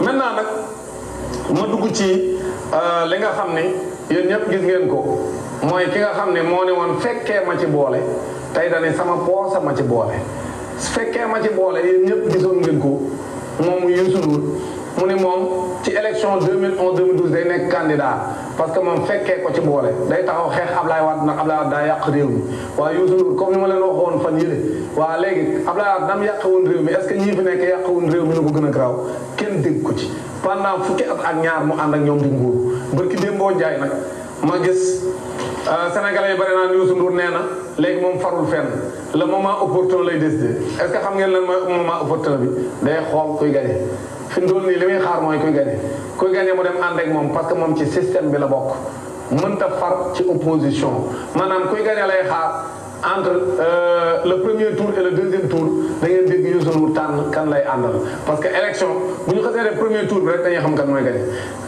maintenant nag ma dugg ci li nga xam ne yéen ñëpp gis ngeen ko mooy ki nga xam ne moo ne woon fekkee ma ci boole tey dane sama poosa ma ci boole fekkee ma ci boole yéen ñëpp gisoon ngeen ko moom Youssou Ndour mu ne moom ci élection 2011 2012 day nekk candidat parce que moom fekkee ko ci boole day taxaw xeex Ablaye Wade nag Ablaye Wade daa yàq réew mi waaye Youssou Ndour comme ni ma leen waxoon fan yële waa léegi Ablaye Wade dam yàq woon réew mi est-ce que ñii fi nekk yàq woon réew mi lu ko gën a garaaw kenn dégg ko ci pendant fukki at ak ñaar mu ànd ak ñoom di nguur barki démboo Njaay nag ma gis Sénégalais yi bari naan Youssou Ndour nee na léegi moom farul fenn le moment opportun lay décider est-ce que xam ngeen lan mooy moment opportun bi day xool kuy gagné fi mu toll nii li muy xaar mooy kuy gagné mu dem ànd ak moom parce que moom ci système bi la bokk mënta far ci opposition maanaam kuy gagné lay xaar entre le premier tour et le deuxième tour da ngeen dégg Youssou Ndour tànn kan lay àndal parce que élection bu ñu xasee def premier tour bi rek dañuy xam kan mooy gagné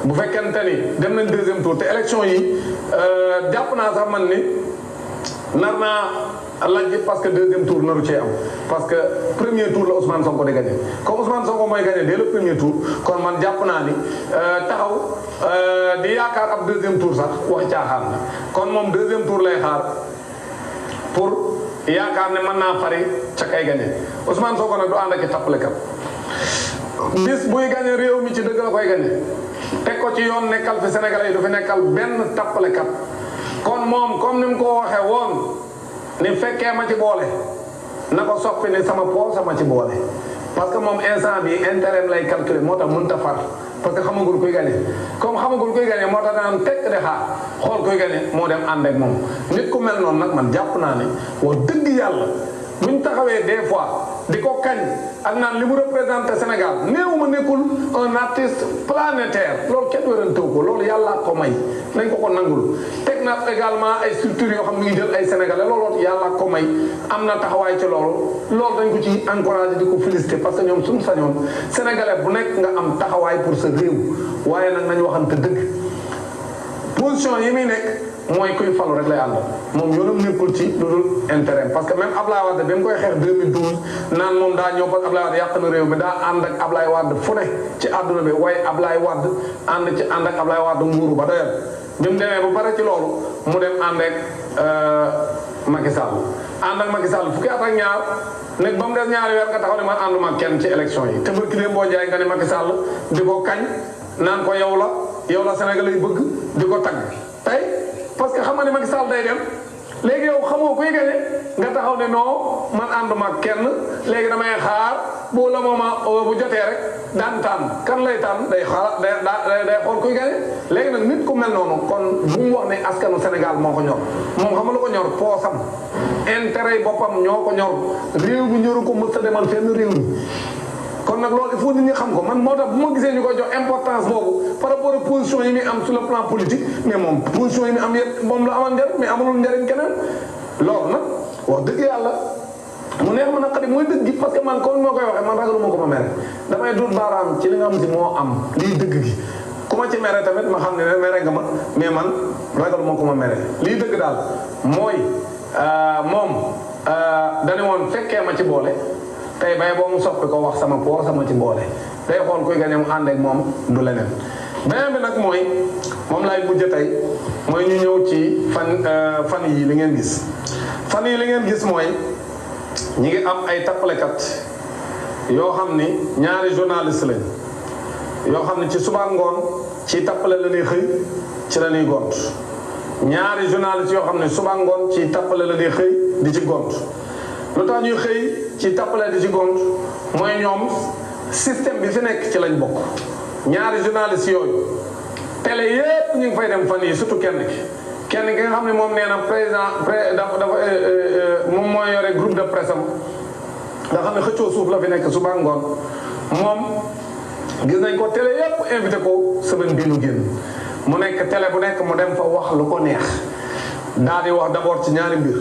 bu fekkente ni dem nañ deuxième tour te élection yi jàpp naa sax man ni nar naa laaj parce que deuxième tour naru cee am parce que premier tour la Ousmane Sonko di gagné comme Ousmane Sonko mooy gagné dès le premier tour kon man jàpp naa ni taxaw di yaakaar ab deuxième tour sax wax caaxaan la kon moom deuxième tour lay xaar pour yaakaar ne mën naa fari ca kay gagné Ousmane Sonko nag du ànd ak i tappalekat bis buy gagné réew mi ci dëgg la koy gagné teg ko ci yoon nekkal fi Sénégalais yi du fi nekkal benn tappalekat kon moom comme ni mu ko waxee woon ni fekkee ma ci boole na ko soppi ni sama poos sama ci boole parce que moom instant bi intérêt lay calculer moo tax mënut a far parce que xamagul kuy gagné comme xamagul kuy gagné moo tax daan tekk di xaar xool kuy gagné moo dem ànd ak moom nit ku mel noonu nag man jàpp naa ne wax dëgg yàlla buñ taxawee des fois di ko kañ ak naan li mu représenté Sénégal néew ma nekkul un artiste planétaire loolu kenn wérantewu ko loolu yàllaa ko may nañ ko nangul teg na également ay structures yoo xam ne ngi jël ay sénégalais loolu yàllaa ko may am na taxawaay ci loolu dañ ko ci encouragé di ko félicité parce que ñoom suñu sañoon sénégalais bu nekk nga am taxawaay pour sa réew waaye nag nañ waxante dëgg position yi muy nekk mooy kuy falu rek lay àndal moom yoonam nekkul ci lu dul intérêt parce que même Ablaye Wade bi mu koy xeex 2012 naan moom daa ñëw parce que Ablaye Wade yàq na réew mi daa ànd ak Ablaye Wade fu ne ci àdduna bi waaye Ablaye Wade ànd ak Ablaye Wade nguuru ba doyal bi mu demee ba pare ci loolu mu dem ànd ak Macky Sall ànd ak Macky Sall fukki at ak ñaar nekk ba mu des ñaari weer nga taxaw ne man ànduma kenn ci élection yi te barki dee boo jaay nga ne Macky Sall di ko kañ naan ko yow la Sénégal yi bëgg di ko tagg tey parce que xam nga ne Macky Sall day dem léegi yow xamoo kuy gagné nga taxaw ne non man ànduma kenn léegi damay xaar bu la moment bu jotee rek daan tànn kan lay tànn day xaar day xool kuy gagné léegi nag nit ku mel noonu kon bu mu wax ne askanu Sénégal moo ko ñor moom xam nga lu ko ñor poosam intérêt yi boppam ñoo ko ñor réew mi ñoru ko mës a demal fenn réew mi kon nag loolu il faut nit ñi xam ko man moo tax bu ma gisee ñu koy jox importance boobu par rapport ak position yi muy am sur le plan politique mais moom position yi muy am yëpp moom la amal njariñ mais amalul njariñ keneen loolu nag wax dëgg yàlla mu neex ma naqari mooy dëgg gi parce que man comme moo koy waxee man ragaluma ko ma mere damay dut baaraam ci li nga xam si moo am lii dëgg gi ku ma ci mere tamit ma xam ne mere nga ma mais man ragaluma ko ma mere lii dëgg daal mooy moom dañu woon fekkee ma ci boole tey bay boo mu soppi ko wax sama poos sama ci boole day xool kuy gagné mu ànd ak moom du leneen beneen bi nag mooy moom laay mujj tey mooy ñu ñëw ci fan yi li ngeen gis fan yi li ngeen gis mooy ñi ngi am ay tappalekat yoo xam ni ñaari journaliste lañ yoo xam ne ci suba ngoon ci tappale la ñuy xëy ci la ñuy gont ñaari journaliste yoo xam ne suba ngoon ci tappale la ñuy xëy di ci gont lu tax ñuy xëy ci tappale di ci gont mooy ñoom système bi fi nekk ci lañ bokk ñaari journaliste yooyu télé yépp ñu ngi fay dem fan yi surtout kenn ki nga xam ne moom nee na dafa moom mooy yore groupe de presse am nga xam ne xëccoo suuf la fi nekk suba ngoon moom gis nañ ko télé yépp invité ko semaine bii nu génn mu nekk télé bu nekk mu dem fa wax lu ko neex daal di wax d'abord ci ñaari mbir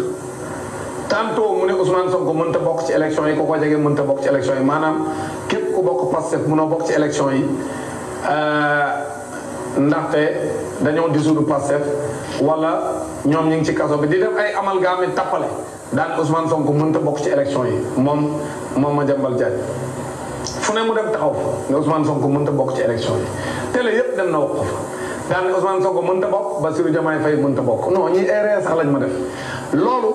tantôt mu ne Ousmane Sonko mënta bokk ci élection yi ku ko jege mënta bokk ci élection yi maanaam képp ku bokk Pastef mënoo bokk ci élection yi ndaxte dañoo dissoudre Pastef wala ñoom ñu ngi ci kaso bi di def ay amalgame tappale daan Ousmane Sonko mënta bokk ci élection yi moom Madiambal Diagne fu ne mu dem taxaw fa ne Ousmane Sonko mënta bokk ci élection yi télé yëpp dem na wax ko fa daan ne Ousmane Sonko mënta bokk Bassirou Diomaye Faye mënta bokk non ñi erreur sax lañ ma def loolu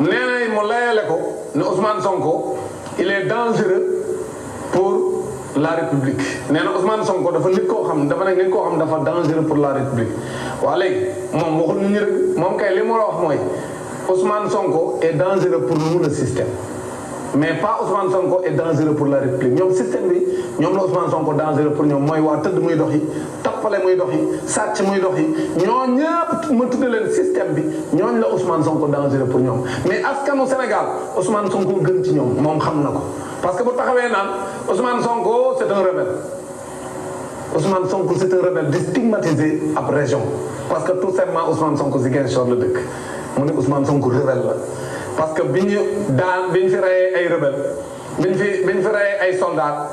nee na mu layale ko ne Ousmane Sonko il est dangereux pour la République nee na Ousmane Sonko dafa nit koo xam dafa nekk nit koo xam dafa dangereux pour la République waa léegi moom waxul nit ñi rek moom kay li mu la wax mooy Ousmane Sonko est dangereux pour nous le système mais pas Ousmane Sonko est dangereux pour la République ñoom système bi ñoom la Ousmane Sonko dangereux pour ñoom mooy waa tëdd muy doxi tappale muy doxi sàcc muy doxi ñoo ñëpp ma tudde leen système bi ñooñ la Ousmane Sonko dangereux pour ñoom mais askanu Sénégal Ousmane Sonko gën ci ñoom moom xam na ko parce que bu taxawee naan Ousmane Sonko c'est un rebelle Ousmane Sonko c'est un rebelle di stigmatiser ab région parce que tout simplement Ousmane Sonko Ziguinchor la dëkk mu ne Ousmane Sonko rebelle la parce que bi ñu fi reyee ay rebelle bi ñu fi reyee ay soldats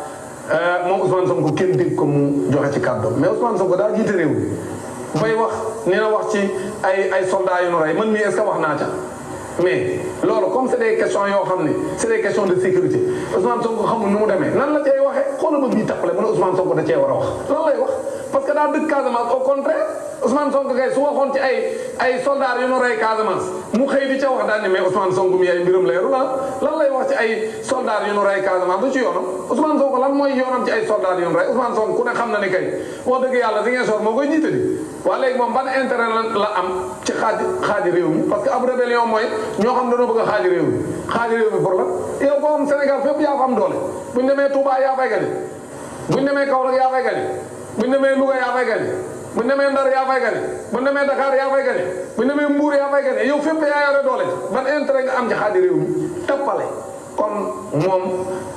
moom Ousmane Sonko kenn dégg ko mu joxe ci kàddu mais Ousmane Sonko daa jiite réew mi bay wax nee na wax ci ay soldats yu nu rey man mii est-ce que wax naa ca mais loolu comme c'est des questions yoo xam ne c'est des questions de sécurité Ousmane Sonko xamul nu mu demee nan la cay waxee xoolal ba bii tappale mu ne Ousmane Sonko da cee war a wax lan lay wax parce que daa dëkk Casamance au contraire Ousmane Sonko kay su waxoon ci ay soldats yu nu rey Casamance mu xëy di ca wax daal ni mais Ousmane Sonko mi ay mbiram leeru lan lay wax ci ay soldats yu nu rey Casamance du ci yoonam Ousmane Sonko lan mooy yoonam ci ay soldats yu nu rey Ousmane Sonko ku ne xam na ni kay wax dëgg yàlla Ziguinchor moo koy jiite di waa léegi moom ban intérêt la am ci xaaji réew mi parce que ab rébellion mooy ñoo xam dañoo bëgg a xaaji réew mi pour la yow boo am Sénégal fépp yaa fa am doole buñ demee Touba yaa fay gani buñ demee Kaolack yaa fay gani buñ demee Louga yaa fay gani buñ demee Ndar yaa fay gani buñ demee Dakar yaa fay gani buñ demee Mbour yaa fay gani yow fépp yaa yore doole ban intérêt nga am ci xaaji réew mi tappale kon moom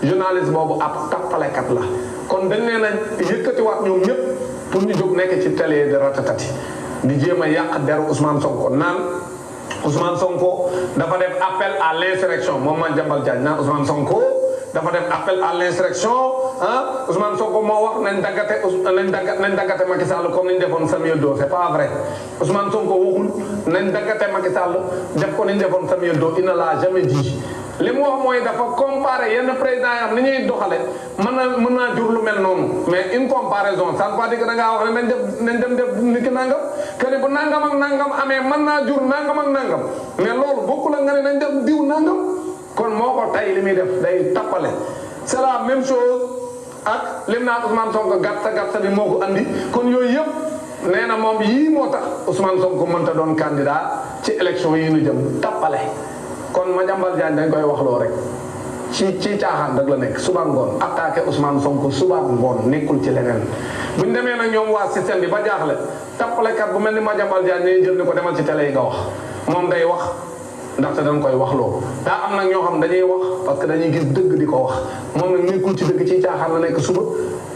journaliste boobu ab tappalekat la kon dañ leen a yëkkatiwaat ñoom ñëpp pour ñu jóg nekk ci télé de ratatati di jéem a yàq deru Ousmane Sonko naan Ousmane Sonko dafa def appel à l'insurrection moom Madiambal Diagne naan Ousmane Sonko dafa def appel à l'insurrection ah Ousmane Sonko moo wax nañ daggate Macky Sall comme ni ñu defoon Samuel Doe c'est pas vrai Ousmane Sonko waxul nañ daggate Macky Sall def ko ni ñu defoon Samuel Doe il ne l'a jamais dit li mu wax mooy dafa comparer yenn président yi am ni ñuy doxale mën naa jur lu mel noonu mais une comparaison ça ne veut pas dire que da ngaa wax ne nañ dem def nit ki nangam que ni bu nangam ak nangam amee mën naa jur nangam ak nangam mais loolu bokkul ak nga ne nañ def diw nangam kon moo ko tay li muy def day tappale c'est la même chose ak lim naa Ousmane Sonko gàtta bi moo ko andi kon yooyu yëpp nee na moom yii moo tax Ousmane Sonko mënta doon candidat ci élection yi ñu jëm tappale kon Madiambal Diagne dañ koy waxloo rek ci caaxaan rek la nekk suba ngoon attaqué Ousmane Sonko suba ngoon nekkul ci leneen buñ demee nag ñoom waa système bi ba jaaxle tappalekat bu mel ni Madiambal Diagne ne jël ni ko demal ci télé yi nga wax moom day wax ndaxte dañ koy waxloo daa am nag ñoo xam dañuy wax parce que dañuy gis dëgg di ko wax moom nag nekkul ci dëgg ci caaxaan la nekk suba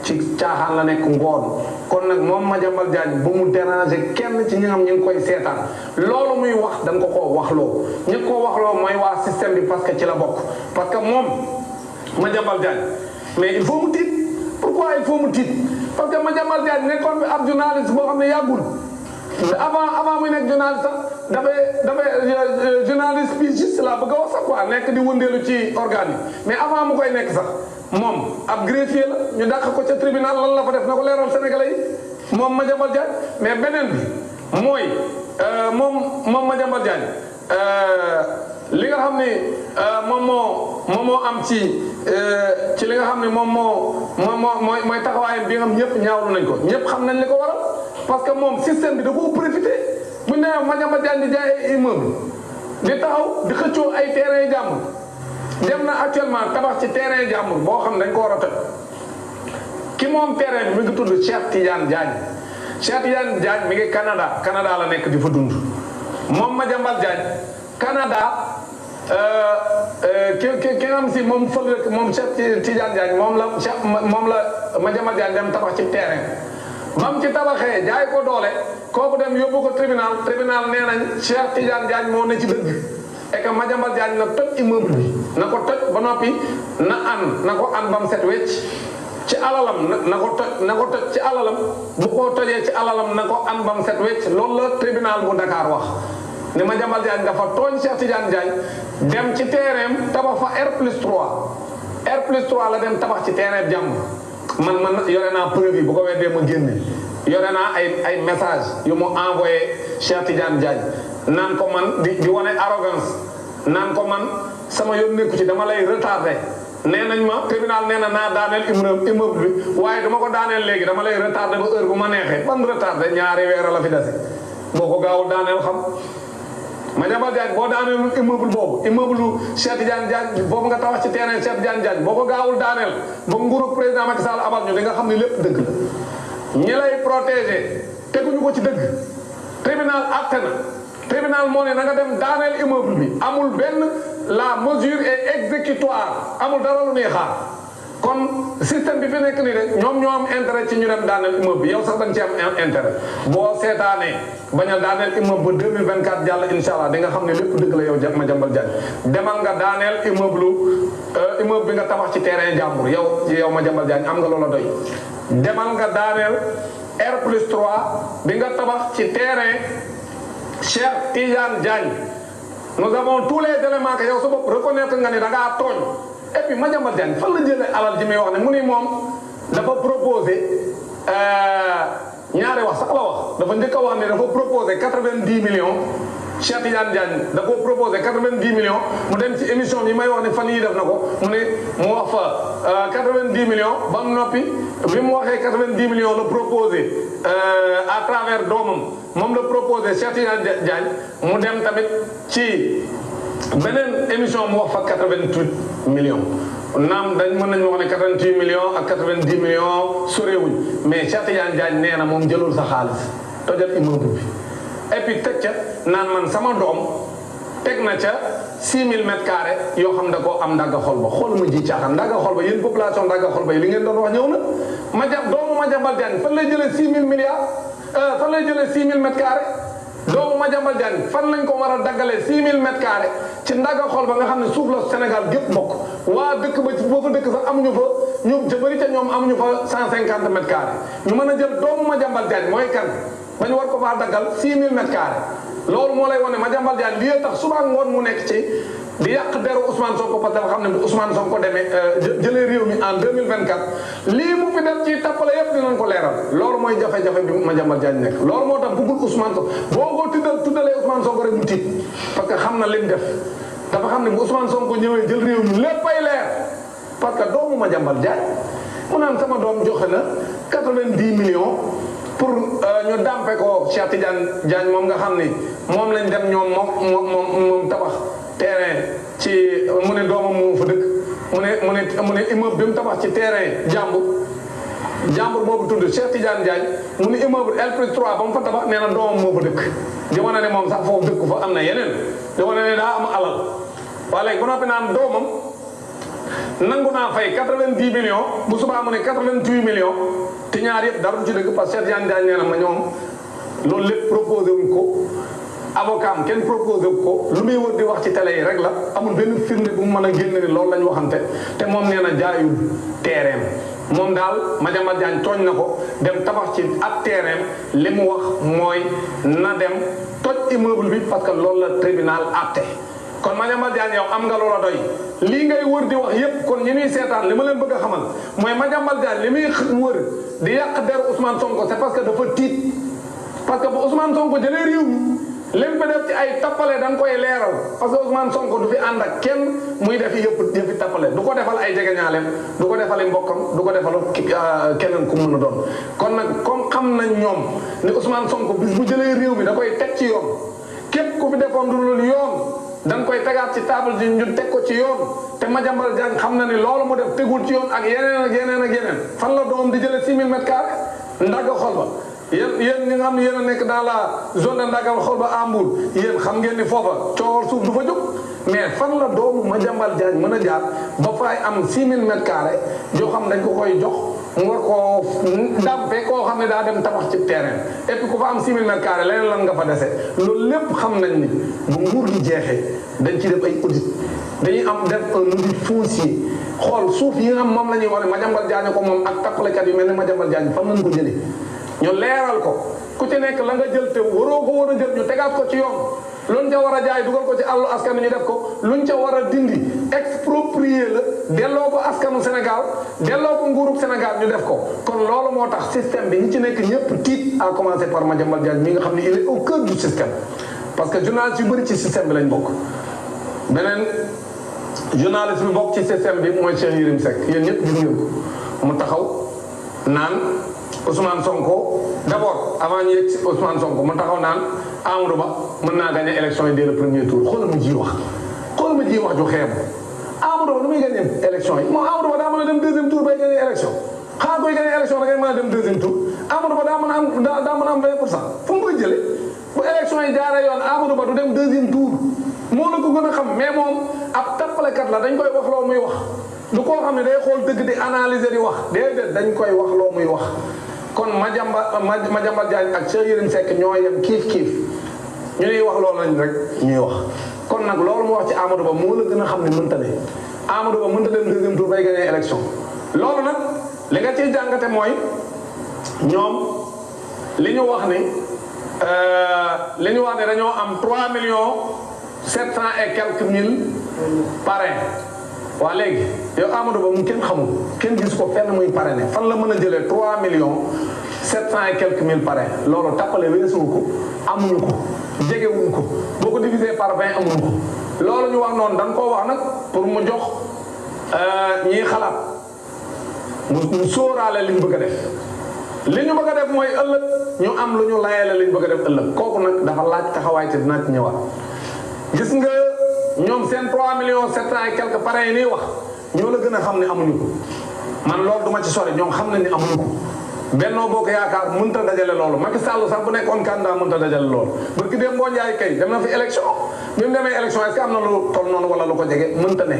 ci caaxaan la nekk ngoon kon nag moom Madiambal Diagne bu mu déranger kenn ci ñi nga xam ñu ngi koy seetaan loolu muy wax dañ ko koo waxloo ñi ko waxloo mooy waa système bi parce que ci la bokk parce que moom Madiambal Diagne mais il faut mu tiit pourquoi il faut mu tiit parce que Madiambal Diagne nekkoon bi ab journaliste boo xam ne yàggul avant muy nekk journaliste sax dafay journaliste bi juste la bëgg a wax sax quoi nekk di wëndeelu ci organe yi mais avant mu koy nekk sax moom ab greffier la ñu dàq ko ca tribunal lan la fa def na ko leeral sénégalais yi moom Madiambal Diagne mais beneen bi mooy moom Madiambal Diagne li nga xam ni moom moo am ci li nga xam ne moom mooy taxawaayam bi nga xam ñëpp ñaawlu nañ ko ñëpp xam nañ li ko waral parce que moom système bi da koo profité bu ñu nee Madiambal Diagne di jaay ay immeuble di taxaw di xëccoo ay terrain jàmbur dem na actuellement tabax ci terrain jàmbur boo xam ne dañ ko war a toj ki moom terrain bi mi ngi tudd Cheikh Tidiane Diagne mi ngi Canada la nekk di fa dund moom Madiambal Diagne Canada ki nga xam si moom fële moom Cheikh Tidiane Diagne moom la Madiambal Diagne dem tabax ci terrain ba mu ci tabaxee jaay ko doole kooku dem yóbbu ko tribunal nee nañ Cheikh Tidiane Diagne moo ne ci dëgg et que Madiambal Diagne na toj immeuble bi na ko toj ba noppi na ko an ba mu set wecc ci alalam na ko toj ci alalam bu ko tojee ci alalam na ko an ba mu set wecc loolu la tribunal bu Dakar wax ne Madiambal Diagne dafa tooñ Cheikh Tidiane Diagne dem ci terrain tabax fa R+3 R+3 la dem tabax ci terrain jàmm man yore naa preuve yi bu ko weddee ma génne yore naa ay message yu mu envoyé Cheikh Tidiane Diagne naan ko man di wane arrogance naan ko man sama yoon nekku ci dama lay retardé nee nañ ma tribunal nee na naa daaneel immeuble bi waaye dama ko daaneel léegi dama lay retardé ba heure bu ma neexee ban retardé ñaari weer la fi dese boo ko gaawul daaneel xam Madiambal Diagne boo daaneel immeuble boobu immeuble Cheikh Tidiane Diagne boobu nga tabax ci terrain Cheikh Tidiane Diagne boo ko gaawul daaneel ba nguuru président Macky Sall abal ñu di nga xam ne lépp dëgg la ñi lay protégé teguñu ko ci dëgg tribunal àtte na tribunal moo ne na nga dem daaneel immeuble bi amul benn la mesure est exécutoire amul dara lu ñuy xaar kon système bi fi nekk nii rek ñoom ñoo am intérêt ci ñu dem daaneel immeuble bi yow sax dañ ci am intérêt boo seetaanee bañ a daaneel immeuble ba 2024 jàll incha allah di nga xam ne lépp dëgg la yow Madiambal Diagne demal nga daaneel immeuble bi nga tabax ci terrain jàmbur yow Madiambal Diagne am nga loola doy demal nga daaneel R+3 bi nga tabax ci terrain Cheikh Tidiane Diagne nous avons tous les éléments que yow sa bopp reconnaître nga ni da ngaa tooñ et puis Madiambal Diagne fan la jëlee alal ji muy wax ne mu ni moom dafa proposé ñaari wax sax la wax dafa njëkk a wax ne dafa proposé 90 millions Cheikh Tidiane Diagne da ko proposé 90 millions mu dem ci émission bi may wax ne fan yii def na ko mu wax fa 90 millions ba mu noppi bi mu waxee 90 millions la proposé à travers doomam moom la proposé Cheikh Tidiane Diagne mu dem tamit ci beneen émission mu wax fa 88 millions naam dañ mën nañu wax ne 88 millions ak 90 millions sorewuñ mais Cheikh Tidiane Diagne nee na moom jëlul sa xaalis tojal immeuble bi et puis teg ca naan man sama doom teg na ca 6000 mètres carrés yoo xam da koo am ndagga xol ba xool ma ji caaxaan ndagga xol ba yéen population ndagga xol ba yi li ngeen doon wax ñëw na doomu Madiambal Diagne fan lay jëlee 6000 milliards fan lay jëlee 6000 mètres carrés doomu Madiambal Diagne fan lañ ko war a daggalee 6000 mètres carrés ci ndagga xol ba nga xam ne suuf la Sénégal gépp bokk waa dëkk ba ci foofu dëkk sax amuñu fa ñu ca bëri ca ñoom amuñu fa 150 mètres carrés ñu mën a jël doomu Madiambal Diagne mooy kan ba ñu war ko faa daggal 6000 mètres carrés loolu moo lay wane Madiambal Diagne lii tax suba ngoon mu nekk ci di yàq deru Ousmane Sonko parce que dafa xam ne bu Ousmane Sonko demee jëlee réew mi en 2024 lii mu fi def ci tappale yëpp dinañ ko leeral loolu mooy jafe-jafe bi Madiambal Diagne nekk loolu moo tax bëggul Ousmane Sonko boo ko tuddalee Ousmane Sonko rek mu tiit parce que xam na lim def dafa xam ne bu Ousmane Sonko ñëwee jël réew mi léppay leer parce que doomu Madiambal Diagne mu naan sama doom joxe na 90 millions pour ñu dàmpe ko Cheikh Tidiane Diagne moom nga xam ni moom lañ dem ñoom moom tabax terrain ci mu ne doomam moo fa dëkk mu ne immeuble bi mu tabax ci terrain jàmbur boobu tudd Cheikh Tidiane Diagne mu ne immeuble R+3 ba mu fa tabax nee na doomam moo fa dëkk di wane ne moom sax foofu dëkk fa am na yeneen di wane ne daa am alal waa léegi ba noppi naan doomam nangu naa fay 90 millions bu subaa mu ne 88 millions te ñaar yëpp dara du ci dëgg parce que Cheikh Tidiane Diagne nee na ma ñoom loolu lépp proposé wuñ ko avocat am kenn proposé wu ko lu muy wër di wax ci télé yi rek la amul benn firnde bu mu mën a génn ni loolu la ñu waxante te moom nee na jaayul terrain moom daal Madiambal Diagne tooñ na ko dem tabax ci ab terrain li mu wax mooy na dem toj immeuble bi parce que loolu la tribunal àtte kon Madiambal Diagne yow am nga loola doy lii ngay wër di wax yépp kon ñi ñuy seetaan li ma leen bëgg a xamal mooy Madiambal Diagne li muy wër di yàq der Ousmane Sonko c'est parce que dafa tiit parce que bu Ousmane Sonko jëlee réew mi lim fi def ci ay tappale dañ koy leeral parce que Ousmane Sonko du fi ànd ak kenn muy def yëfi tappale du ko defal ay jegeñaaleem du ko defal ay mbokkam du ko defal keneen ku mën a doon kon nag comme xam nañ ñoom ne Ousmane Sonko bis bu jëlee réew mi da koy teg ci yoon képp ku fi defoon du loolu yoon dañ koy tegaat ci table ji ñu teg ko ci yoon te Madiambal Diagne xam na ni loolu mu def tegul ci yoon ak yeneen fan la doom di jëlee 6000 mètres carrés ndagga xol ba yéen ñi nga xam ne yéen a nekk dans la zone de ndagga xol ba Ambour yéen xam ngeen ni foofa coowal suuf du fa jóg mais fan la doomu Madiambal Diagne mën a jaar ba fay am 6000 mètres carrés yoo xam dañ ko koy jox mu war koo ndàmpe koo xam ne daa dem tabax ci terrain et puis ku fa am 6000 mètres carrés leneen lan nga fa dese loolu lépp xam nañ ni bu nguur gi jeexee dañ ci def ay audit dañuy am def un audit foncier xool suuf yi nga xam moom la ñuy wax ne Madiambal Diagne ko moom ak tappalekat yu mel ne Madiambal Diagne fan lañ ko jëlee ñu leeral ko ku ci nekk la nga jël te waroo ko war a jël ñu tegaat ko ci yoon luñ ca war a jaay dugal ko ci àllu askan ñu def ko luñ ca war a dindi exproprié approprié la delloo ko askanu Sénégal delloo ko nguurub Sénégal ñu def ko kon loolu moo tax système bi ñi ci nekk ñëpp tiit à commencer par Madiambal Diagne mi nga xam ne il est au cœur du système parce que journaliste yu bëri ci système bi lañ bokk beneen journaliste bi bokk ci système bi mooy Cheikh Yérim Seck yéen ñëpp gis ngeen ko mu taxaw naan Ousmane Sonko d'abord avant ñu yegg si Ousmane Sonko mu taxaw naan Amadou Ba mën naa gagner élection yi dès le premier tour xoolal ma ji wax ju xeebu Amadou Ba nu muy gagner élection yi moom Amadou Ba daa mën a dem deuxième tour bay gagner élection xanaa koy gagner élection da ngay mën a dem deuxième tour Amadou Ba daa mën a am 20% fu mu koy jëlee bu élection yi jaaree yoon Amadou Ba du dem deuxième tour moo la ko gën a xam mais moom ab tappalekat la dañ koy wax loo muy wax du koo xam ne day xool dëgg di analyser di wax déedéet dañ koy wax loo muy wax kon Madiambal Diagne ak Cheikh Yérim Seck ñoo yem kiif ñu ñuy wax loolu lañ rek ñuy wax kon nag loolu mu wax ci Amadou Ba moo la gën a xam ne mënta ne Amadou Ba mënta dem deuxième tour bay gagner élection loolu nag li nga ciy jàngate mooy ñoom li ñu wax ni dañoo am 3 millions 700 et quelques mille parrains waa léegi yow Amadou Ba mu kenn xamul kenn gis ko fenn muy parrainé fan la mën a jëlee 3 millions 700 et quelques mille parrains loolu tappale weesuwu ko amuñu ko jegewuñu ko boo ko divisé par 20 amuñu ko loolu ñu wax noonu dañ koo wax nag pour mu jox ñiy xalaat mu sóoraale li ñu bëgg a def li ñu bëgg a def mooy ëllëg ñu am lu ñu layale li ñu bëgg a def ëllëg kooku nag dafa laaj taxawaay te dinaa ci ñëwaat gis nga ñoom seen 3 millions 700 et quelques parrains yi nii wax ñoo la gën a xam ne amuñu ko man loolu duma ci sori ñoom xam nañ ni amuñu ko Benno Bokk Yaakaar mënut a dajale loolu Macky Sall sax bu nekkoon candidat mënut a dajale loolu parce que dem boo njaay kay dem na fi élection bi mu demee élection est-ce que am na lu toll noonu wala lu ko jege mënut a ne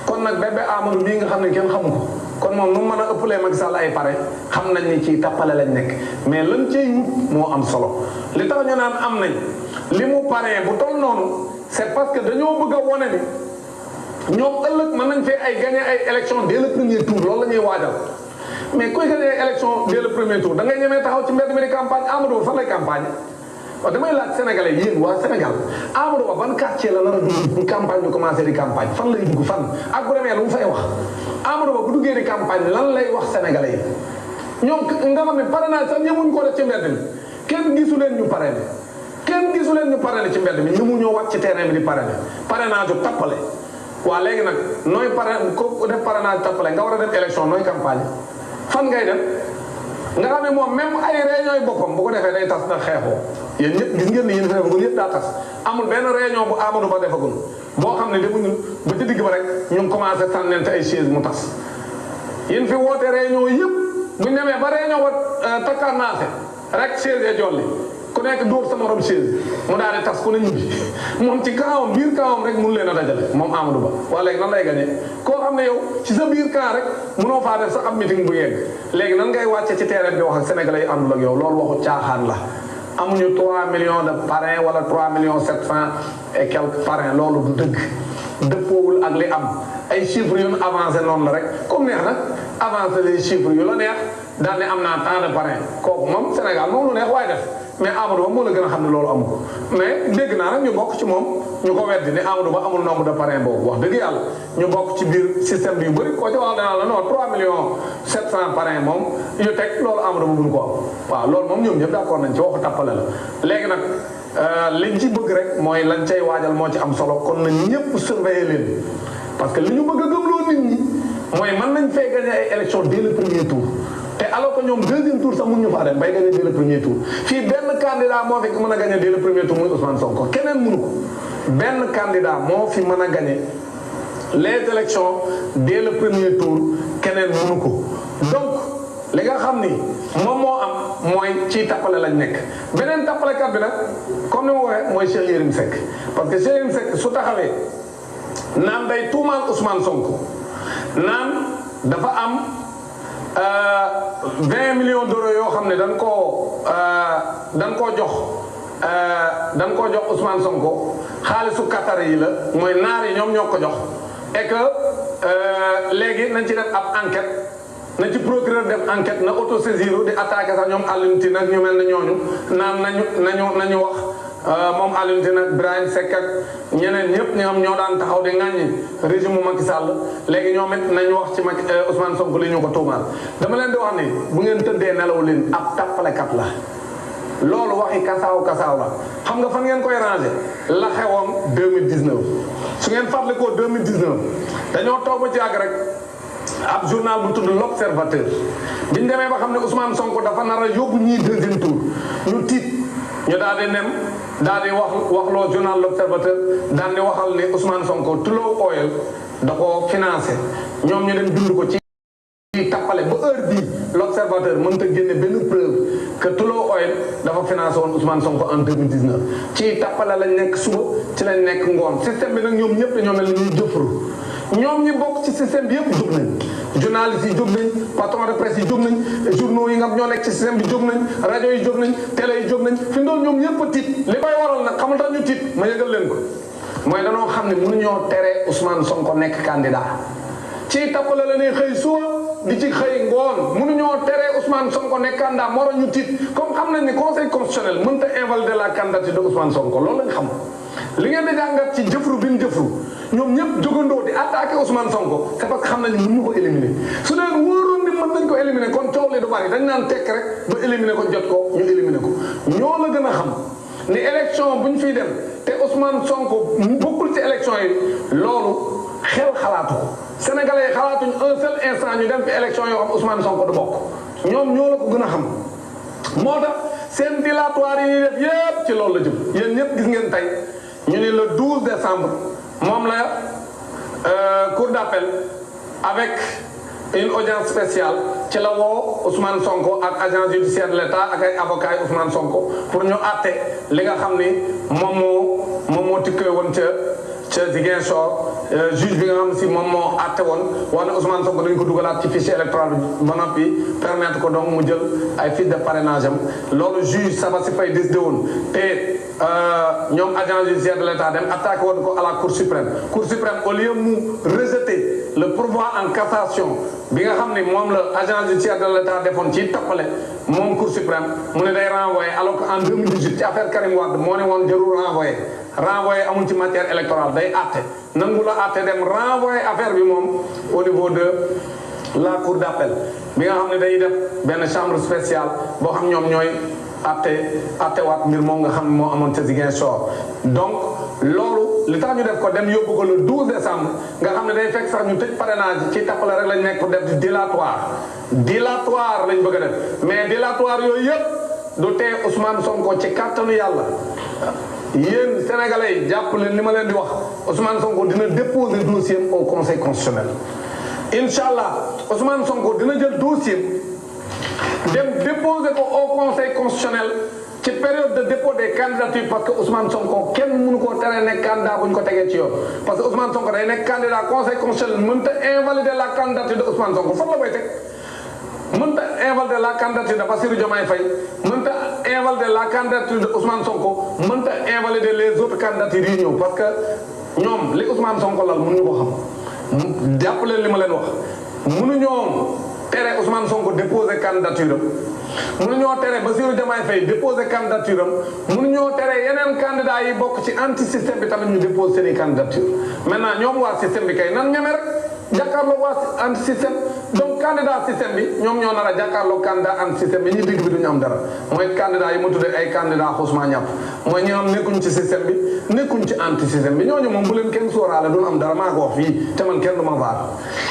kon nag bébé Amadou bii nga xam ne kenn xamu ko kon moom nu mu mën a ëppalee Macky Sall ay pare xam nañ ni ci tappale lañ nekk mais lan cay wut moo am solo li tax ñu naan am nañ li mu paree bu toll noonu c'est parce que dañoo bëgg a wone ni ñoom ëllëg mën nañ fee ay gagner ay élection dès le premier tour loolu la ñuy waajal mais kuy gagner ay élection dès le premier tour da ngay ñemee taxaw ci mbedd mi di campagne Amadou Ba fan lay campagne waaw damay laaj sénégalais yéen waa Sénégal Amadou Ba ban quartier la nar a dugg bu campagne bi commencé di campagne fan lay dugg fan ak bu demee lu mu fay wax Amadou Ba bu duggee di campagne lan lay wax sénégalais yi ñoom nga xam ne parrainage sax ñemuñ ko def ci mbedd mi kenn gisu leen ñu parrainé kenn gisu leen ñu parrainé ci mbedd mi ñu mu ñoo wàcc ci terrain bi di parrainage yu tappale waa léegi nag nooy ko def parrainage tappale nga war a dem élection nooy campagne fan ngay dem nga xam ne moom même ay réunion yi boppam bu ko defee day tas na xeexoo yéen ñëpp gis ngeen ni yéen fi defagul yëpp daa tas amul benn réunion bu Amadou Ba defagul boo xam ne demuñu ba ci digg ba rek ñu ngi commencé sànnente ay chaise mu tas yéen fi woote réunion yëpp buñ demee ba réunion ba takkarnaase rek chaise ya jolli ku nekk dóor sa morom chaise mu daal di tas ku ne ñibbi moom ci kaawam biir kaawam rek mun leen a dajale moom Amadou Ba waa léegi nan lay gañee koo xam ne yow ci sa biir camp rek munoo faa def sax am meeting bu yegg léegi nan ngay wàcce ci terrain bi wax ak sénégalais yi àndul ak yow loolu waxu caaxaan la amuñu 3 millions de parrains wala 3 millions 700 et quelques parrains loolu du dëgg dëppoowul ak li am ay chiffres yu ñu avancé noonu la rek comme neex nag avancé les chiffres yu la neex daal ne am naa tant de parrains kooku moom Sénégal moom lu neex waaye def mais Amadou Ba moo la gën a xam ne loolu amu ko mais dégg naa nag ñu bokk ci moom ñu ko weddi ne Amadou Ba amul nombre de parrains boobu wax dëgg yàlla ñu bokk ci biir système bi yu bëri koo ci wax danaa la non 3 millions 700 parrains moom yu teg loolu Amadou Ba mënu ko am waaw loolu moom ñoom ñëpp d'accord nañ ci waxu tàppale la léegi nag liñ ci bëgg rek mooy lañ cay waajal moo ci am solo kon na ñëpp surveiller leen parce que li ñu bëgg a gëmloo nit ñi mooy mën nañ fay gagner ay élection dès le premier tour te alors que ñoom deuxième tour sax mun ñu faa dem bay gagner dès le premier tour fii benn candidat moo fi mën a gagner dès le premier tour muy Ousmane Sonko keneen mënu ko benn candidat moo fi mën a gagner les élections dès le premier tour keneen mënu ko donc li nga xam ni moom moo am mooy ci tappale lañ nekk beneen tappalekat bi nag comme ni ma waxee mooy Cheikh Yérim Seck parce que Cheikh Yérim Seck su taxawee naan day tuumaal Ousmane Sonko naan dafa am 20 millions d'euros yoo xam ne dañ koo jox Ousmane Sonko xaalisu Qatar yi la mooy naar yi ñoom ñoo ko jox et que léegi nañ ci def ab enquête na ci procureur def enquête na autosaisir di attaqué sax ñoom Alioune Tine nag ñu mel ne ñooñu naan nañu wax moom Alioune Tine ak Birahim Seck ak ñeneen ñëpp ñoom ñoo daan taxaw di ŋàññi régime Macky Sall léegi ñoom it nañ wax ci Macky Ousmane Sonko li ñu ko tuumaal dama leen di wax ni bu ngeen tëddee nelaw leen ab tappalekat la loolu waxi kasaaw la xam nga fan ngeen koy ranger la xewoon 2019 su ngeen fàttalikoo 2019 dañoo toog ba ci àgg rek ab journal bu tudd l'Observateur biñ demee ba xam ne Ousmane Sonko dafa nar a yóbbu ñii deuxième tour ñu tiit ñu daal di nem daal di wax loo journal l'Observateur daal di waxal ne Ousmane Sonko Tullow Oil da ko financé ñoom ñu dem dund ko ci tappale ba heure bii l'Observateur mënut a génne benn preuve que Tullow Oil dafa financé woon Ousmane Sonko en 2019 ci tappale lañ nekk suba ci lañ nekk ngoon système bi nag ñoom ñëpp dañoo mel ni ñuy jëfru ñoom ñi bokk ci système bi yëpp jóg nañ journalistes yi jóg nañ patron de presse yi jóg nañ journaux yi nga ñoo nekk ci système bi jóg nañ rajo yi jóg nañ télé yi jóg nañ fi doon ñoom ñëpp a tiit li koy waral nag xamul tax ñu tiit ma yëgal leen ko mooy danoo xam ne mënuñoo tere Ousmane Sonko nekk candidat ci tappale la ne xëy suba di ci xëy ngoon mënuñoo tere Ousmane Sonko nekk candidat moo tax ñu tiit comme xam nañ ni conseil constitutionnel mënta invalider la candidature de Ousmane Sonko loolu lañ xam li ngeen di jàngat ci jëfru bi ñu jëfru ñoom ñëpp jógandoo di attaqué Ousmane Sonko c'est parce que xam nañ ni mën ñu ko éliminer su leen wóoroon ni mën nañ ko éliminer kon coow li du bari dañ naan tekk rek ba éliminer ko jot ko ñu éliminer ko ñoo la gën a xam ni élection bu ñu fiy dem te Ousmane Sonko mu bokkul ci élection yi loolu xel xalaatu ko sénégalais yi xalaatuñ un seul instant ñu dem fi élection yoo xam Ousmane Sonko du bokk ñoom ñoo la ko gën a xam moo tax seen dilatoire yi def yépp ci loolu la jëm yéen ñëpp gis ngeen tey ñu ne le 12 décembre moom la cour d'appel avec une audience spéciale ci la woo Ousmane Sonko ak agent judiciaire de l'État ak ay avocats yi Ousmane Sonko pour ñu àtte li nga xam ni moom moo tikkee woon ca Ziguinchor juge bi nga xam si moom moo àtte woon wax ne Ousmane Sonko dañ ko dugalaat ci fichier électoral bi ba noppi permettre ko donc mu jël ay fiches de parrainage am loolu juge Sabassy Faye décidé woon te ñoom agent judiciaire de l'État dem attaqué woon ko à la Cour suprême au lieu mu rejeter le pourvoi en cassation bi nga xam ne moom la agent judiciaire de l'État defoon ci tappale moom Cour suprême mu ne day renvoyer alors que en 2018 ci affaire Karim Wade moo ne woon jarul renvoyer amul ci matière électorale day àtte nangu la àtte dem renvoyer affaire bi moom au niveau de la cour d'appel bi nga xam ne day def benn chambre spéciale boo xam ñoom ñooy àttewaat mbir moom nga xam ne moo amoon ca Ziguinchor donc loolu li tax ñu def ko dem yóbbu ko le 12 décembre nga xam ne day fekk sax ñu tëj parrainage ci tappale rek lañ nekk pour def di dilatoire lañ bëgg a def mais dilatoire yooyu yëpp du tee Ousmane Sonko ci kàttanu yàlla yéen sénégalais yi jàpp leen li ma leen di wax Ousmane Sonko dina déposer dossier au conseil constitutionnel Inch'Allah Ousmane Sonko dina jël dossier dem déposer ko au conseil constitutionnel ci période de dépôt des candidatures parce que Ousmane Sonko kenn mënu koo tere nekk candidat bu ñu ko tegee ci yoon parce que Ousmane Sonko day nekk candidat conseil constitutionnel mënta invalider la candidature de Ousmane Sonko fan la koy teg mënta invalider la candidature de Bassirou Diomaye Faye mënta invalider la candidature de Ousmane Sonko mënta invalider les autres candidatures yi ñëw parce que ñoom li Ousmane Sonko lal mënuñu ko xam jàpp leen li ma leen wax mënuñoo tere Ousmane Sonko déposer candidature am mënuñoo tere Bassirou Diomaye Faye déposer candidature am mënuñoo tere yeneen candidat yi bokk ci anti système bi tamit ñu déposer seen i candidature maintenant ñoom waa système bi kay nan ñeme rek jàkkaarloo waa anti système donc candidat système bi ñoom ñoo nar a jàkkaarloo candidat anti système bi ñi digg bi duñu am dara mooy candidat yi ma tuddee ay candidat xusma ñàpp mooy ñi am nekkuñ ci système bi nekkuñ ci anti système bi ñooñu moom bu leen kenn sóoraale duñu am dara maa ko wax fii te man kenn du ma vaar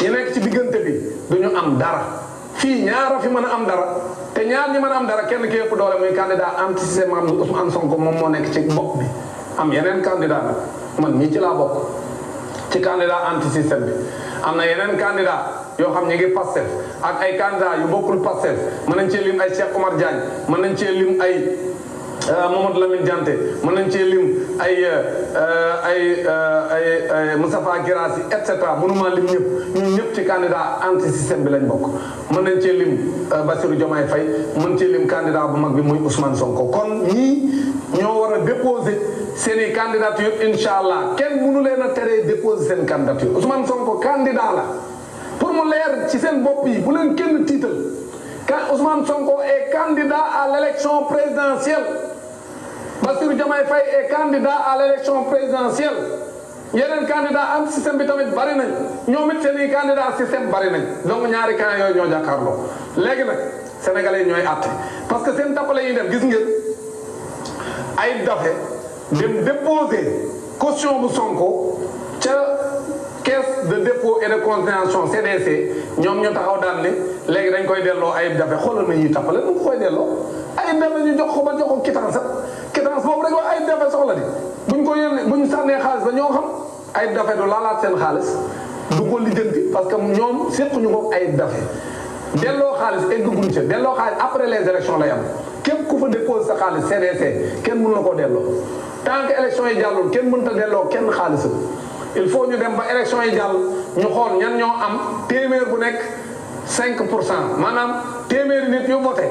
ñi nekk ci diggante bi duñu am dara fii ñaara fi mën a am dara te ñaar ñi mën a am dara kenn ki ëpp doole muy candidat anti système am Ousmane Sonko moom moo nekk ci bopp bi am yeneen candidat nag man mii ci laa bokk ci candidat anti système bi am na yeneen candidat yoo xam ñu ngi Pastef ak ay candidat yu bokkul Pastef mën nañ cee lim ay Cheikh Omar Diagne mën nañ cee lim ay Mamadou Lamine Dianté mën nañ cee lim ay Moustapha Guirassy et cetera mënuma lim ñëpp ñun ñëpp ci candidat anti système bi lañ bokk mën nañ cee lim Bassirou Diomaye Faye mën cee lim candidat bu mag bi muy Ousmane Sonko kon ñii ñoo war a déposer seen i candidature incha allah kenn mënu leen a teree déposer seen candidature Ousmane Sonko candidat la pour mu leer ci seen bopp yi bu leen kenn tiital quand Ousmane Sonko est candidat à l'élection présidentielle Bassirou Diomaye Faye est candidat à l'élection présidentielle yeneen candidat am système bi tamit bari nañ ñoom it seen i candidat système bari nañ donc ñaari camp yooyu ñoo jàkkaarloo léegi nag sénégalais yi ñooy àtte parce que seen tappale yi def gis ngeen ay dafe dem déposer caution bu Sonko ca caisse de dépôt et de consignation CDC ñoom ñu taxaw daan ne léegi dañ koy delloo ay dafe xoolal na ñuy tappale nu koy delloo ay dafe ñu jox ko ba jox ko quittance boobu rek ay dafe soxla di buñ ko yónnee buñ sànnee xaalis ba ñoo xam ay dafe du laalaat seen xaalis du ko lijjanti parce que ñoom séquñu ko ay dafe delloo xaalis egguñ ca delloo xaalis après les élections lay am képp ku fa dépose sa xaalis CDC kenn mën na koo delloo tant que élection yi jàllul kenn mënta delloo kenn xaalisam il faut ñu dem ba élection yi jàll ñu xool ñan ñoo am téeméer bu nekk 5% maanaam téeméeri nit yu voté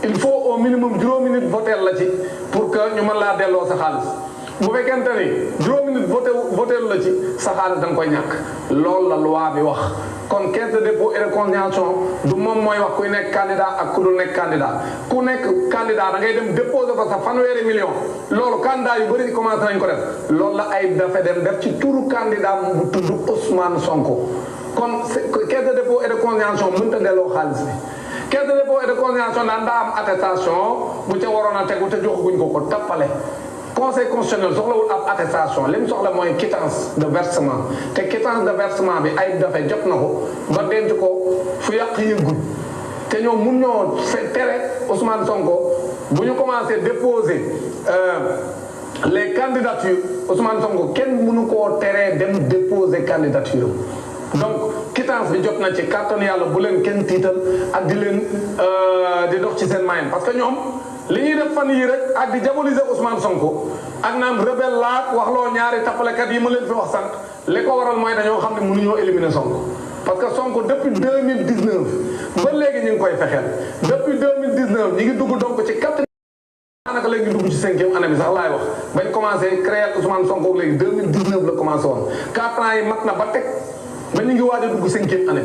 il faut au minimum juróomi nit voté la ci pour que ñu mën laa delloo sa xaalis bu fekkente ni juróomi nit voté la ci sa xaalis da nga koy ñàkk loolu la loi bi wax kon caisse de dépôt et de consignation du moom mooy wax kuy nekk candidat ak ku dul nekk candidat ku nekk candidat da ngay dem déposer fa sa fanweeri million loolu candidat yu bëri commencé nañ ko def loolu la ay dafa dem def ci turu candidat bu tudd Ousmane Sonko kon caisse de dépôt et de consignation mënut a delloo xaalis bi caisse de dépôt et de consignation daan daa am attestation bu ca waroon a tegu te joxaguñ ko tappale conseil constitutionnel soxlawul ab attestation li mu soxla mooy quittance de versement te quittance de versement bi ay dafe jot na ko ba denc ko fu yàq yëggul te ñoom mun ñoo tere Ousmane Sonko bu ñu commencé déposer les candidatures Ousmane Sonko kenn mënu koo teree dem déposer candidature donc quittance bi jot na ci kàttan yàlla bu leen kenn tiital ak di leen di dox ci seen moyen parce que ñoom li ñuy def fan yii rek ak di diaboliser Ousmane Sonko ak naan rebelle laak waxloo ñaari tappalekat yi ma leen fi wax sànq li ko waral mooy dañoo xam ne mënuñoo éliminer Sonko parce que Sonko depuis 2019 ba léegi ñu ngi koy fexeel depuis 2019 ñi ngi dugg donc ci quatrième daanaka léegi dugg ci 5e année bi sax laay wax bañ commencé créer Ousmane Sonko léegi 2019 la commencé woon 4 ans yi mat na ba teg ba ñu ngi waaj a dugg 5e année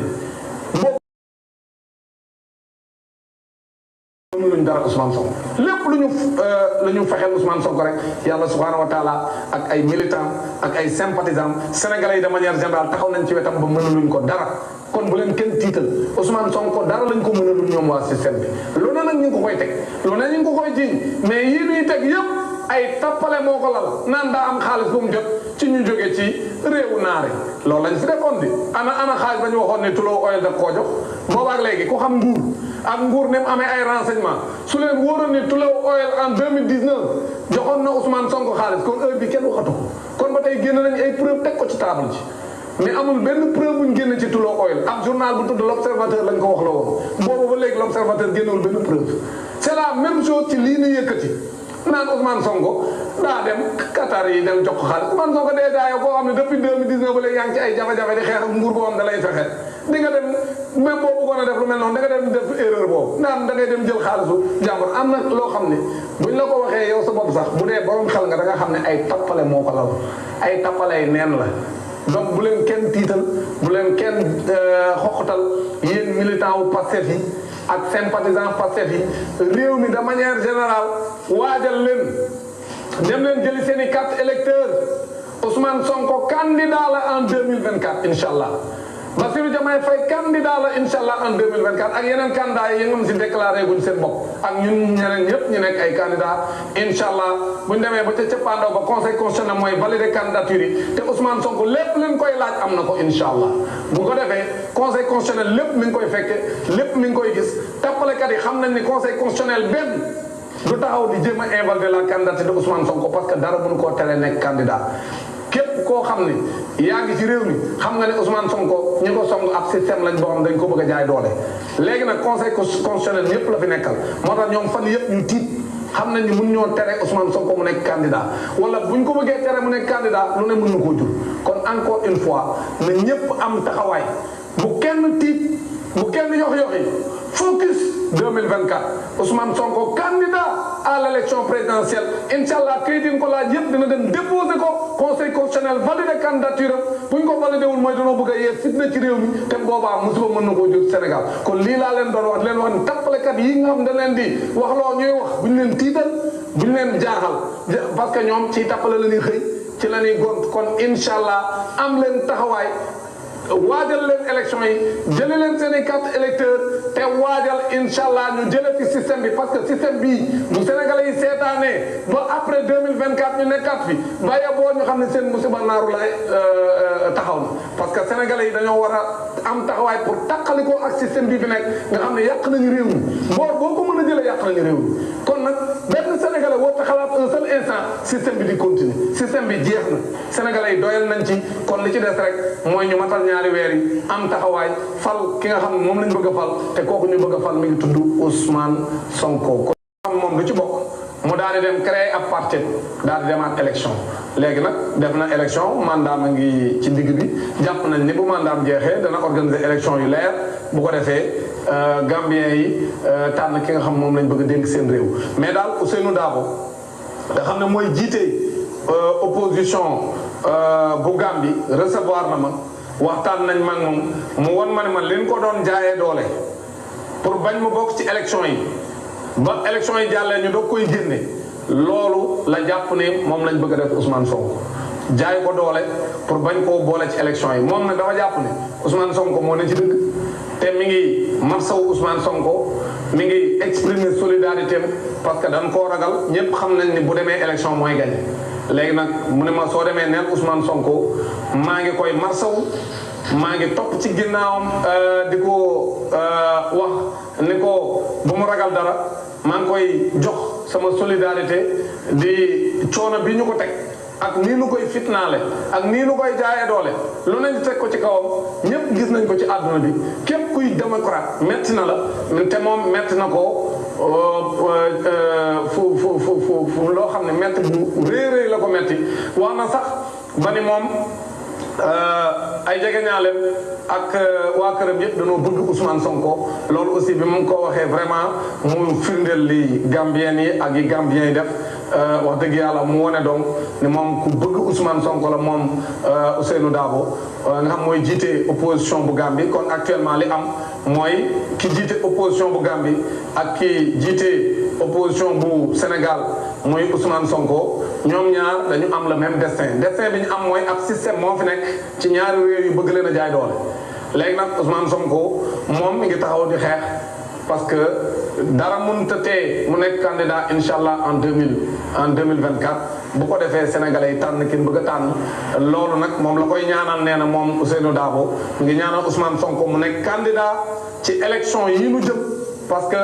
luñ dara Ousmane Sonko lépp lu ñu fexeel Ousmane Sonko rek yàlla subhanahu wa taala ak ay militants ak ay sympathisants sénégalais yi de manière générale taxaw nañ ci wetam ba mënaluñ ko dara kon bu leen kenn tiital Ousmane Sonko dara lañ ko mënalul ñoom waa système bi lu ne nag ñu ngi ko koy teg lu ne ñu ngi ko koy jiiñ mais yii ñuy teg yëpp ay tappale moo ko lal naan daa am xaalis bu mu jot ci ñu jóge ci réewu naari loolu lañ fi defoon di ana xaalis ba ñu waxoon ne Tullow Oil daf koo jox boobaak léegi ku xam nguur ak nguur ne mu amee ay renseignement su leen wóoroon ni Tullow Oil en 2019 joxoon na Ousmane Sonko xaalis kon heure bi kenn waxatu ko kon ba tey génn nañu ay preuve teg ko ci table ji mais amul benn preuve buñ génn ci Tullow Oil ab journal bu tudd l'Observateur lañ ko wax la woon boobu ba léegi l'Observateur génnewul benn preuve c'est la même chose ci lii ni yëkkati naan Ousmane Sonko daa dem Qatar yi dem jox ko xaalis Ousmane Sonko dee daa yow koo xam ne depuis 2019 ba léegi yaa ngi ci ay jafe-jafe di xeex ak nguur boo xam da lay fexe di nga dem même boo bëggoon a def lu mel noonu da nga dem def erreur boobu naan da ngay dem jël xaalisu jàmbur am na loo xam ne buñ la ko waxee yow sa bopp sax bu dee borom xel nga da nga xam ne ay tappale moo ko lal ay tappale neen la donc bu leen kenn tiital bu leen kenn xoqatal yéen militant wu Pastef yi ak sympathisant Pastef yi réew mi de manière générale waajal leen dem leen jëli seen i carte électeur Ousmane Sonko candidat la en 2024 incha allah Bassirou Diomaye Faye candidat la incha allah en 2024 ak yeneen candidat yi ngeen si déclaré guñ seen bopp ak ñun ñeneen ñëpp ñu nekk ay candidat incha allah buñ demee ba ca cëppaandaw ba conseil constitutionnel mooy valider candidature yi te Ousmane Sonko lépp leen koy laaj am na ko incha allah bu ko defee conseil constitutionnel lépp mi ngi koy fekke lépp mi ngi koy gis tappalekat yi xam nañ ni conseil constitutionnel benn du taxaw di jéem a invalider la candidature de Ousmane Sonko parce que dara mënu koo tere nekk candidat képp koo xam ne yaa ngi ci réew mi xam nga ne Ousmane Sonko ñi ko song ab système lañ boo xam dañ ko bëgg a jaay doole léegi nag conseil constitutionnel ñëpp la fi nekkal moo tax ñoom fan yëpp ñu tiit xam nañ ni mun ñoo tere Ousmane Sonko mu nekk candidat wala buñ ko bëggee tere mu nekk candidat lu ne mën na koo jur kon encore une fois na ñëpp am taxawaay bu kenn tiit bu kenn yox-yoxi focus 2024 Ousmane Sonko candidat à l'élection présidentielle inchallah kayit yi ko laaj yëpp dina dem déposer ko conseil constitutionnel valider candidature am bu ñu ko validé wul mooy dañoo bëgg a yee fitna ci réew mi te boobaa musiba mën na koo jot Sénégal kon lii laa leen doon wax leen wax ni tappalekat yi nga xam da leen di wax loo ñuy wax bu ñu leen tiital buñ leen jaaxal parce que ñoom ci tappale la ñuy xëy ci la ñuy gont kon incha allah am leen taxawaay waajal leen élection yi jëlee leen seen i carte électeur te waajal incha allah ñu jëlee fi système bi parce que système bii bu Sénégalais yi seetaanee ba après 2024 ñu nekkaat fi bàyyi boo ñu xam ne seen musiba naaru laay taxaw na parce que Sénégalais yi dañoo war a am taxawaay pour tàqalikoo ak système bi fi nekk nga xam ne yàq nañu réew mi boor boo ko mën a jëlee yàq nañu réew mi kon nag benn Sénégalais woo ta xalaat un seul instant système bi di continuer système bi jeex na Sénégalais yi doyal nañ ci kon li ci des rek mooy ñu matal ñaari weer yi am taxawaay fal ki nga xam ne moom lañ bëgg a fal te kooku ñu bëgg a fal mi ngi tudd Ousmane Sonko. kon xam moom du ci bokk mu daal di dem créer ab parti daal di demaat élection léegi nag def na élection mandaam a ngi ci digg bi jàpp nañ ni bu mandaam jeexee dana organiser élection yu leer bu ko defee Gambien yi tànn ki nga xam moom lañ bëgg a dénk seen réew mais daal Ousseynou Dabo nga xam ne mooy jiite opposition bu Gambie recevoir na ma waxtaan nañ man moom mu won ma ne man liñ ko doon jaayee doole pour bañ ma bokk ci élection yi ba élection yi jàllee ñu doog koy génne loolu la jàpp ne moom lañ bëgg a def Ousmane Sonko jaay ko doole pour bañ koo boole ci élection yi moom nag dafa jàpp ne Ousmane Sonko moo ne ci dëgg te mi ngi marsawu Ousmane Sonko mi ngi exprimer solidarité am parce que dañ koo ragal ñëpp xam nañ ni bu demee élection mooy gañ léegi nag mu ne ma soo demee neel Ousmane Sonko maa ngi koy marsawu maa ngi topp ci ginnaawam di ko wax ni ko bu mu ragal dara maa ngi koy jox sama solidarité di coono bi ñu ko teg ak nii nu koy fitnaale ak nii nu koy jaayee doole lu nañ teg ko ci kawam ñëpp gis nañ ko ci àdduna bi képp kuy démocrate metti na la te moom metti na ko fu loo xam ne metti bu réeréy la ko metti wax na sax ba ni moom ay jegeñaaleem ak waa këram yëpp dañoo bëgg Ousmane Sonko loolu aussi bi mu ko waxee vraiment mu firndeel li Gambien yi ak yi Gambien yi def wax dëgg yàlla mu wone donc ni moom ku bëgg Ousmane Sonko la moom Ousseynou Dabo nga xam mooy jiite opposition bu Gambie kon actuellement li am mooy ki jiite opposition bu Gambie ak ki jiite opposition bu Sénégal mooy Ousmane Sonko ñoom ñaar dañu am le même destin bi ñu am mooy ab système moo fi nekk ci ñaari réew yu bëgg leen a jaay doole léegi nag Ousmane Sonko moom mi ngi taxaw di xeex parce que dara mënut a tee mu nekk candidat incha allah en 2024 bu ko defee sénégalais yi tànn ki bëgg a tànn loolu nag moom la koy ñaanal nee na moom Ousseynou Dabo mu ngi ñaanal Ousmane Sonko mu nekk candidat ci élection yi nu jëm parce que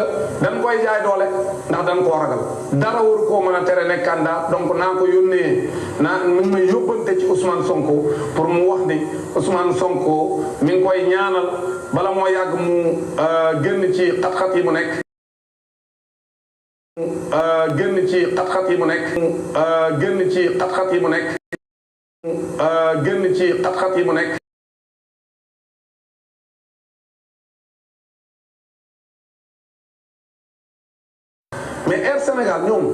dañ koy jaay doole ndax dañ koo ragal dara waru koo mën a tere nekk candidat donc naa ko yónnee naa mi ngi may yóbbante ci Ousmane Sonko pour mu wax ni Ousmane Sonko mi ngi koy ñaanal bala moo yàgg mu génn ci xat-xat yi mu nekk génn ci xat-xat yi mu nekk génn ci xat-xat yi mu nekk génn ci xat-xat yi mu nekk mais Air Sénégal ñoom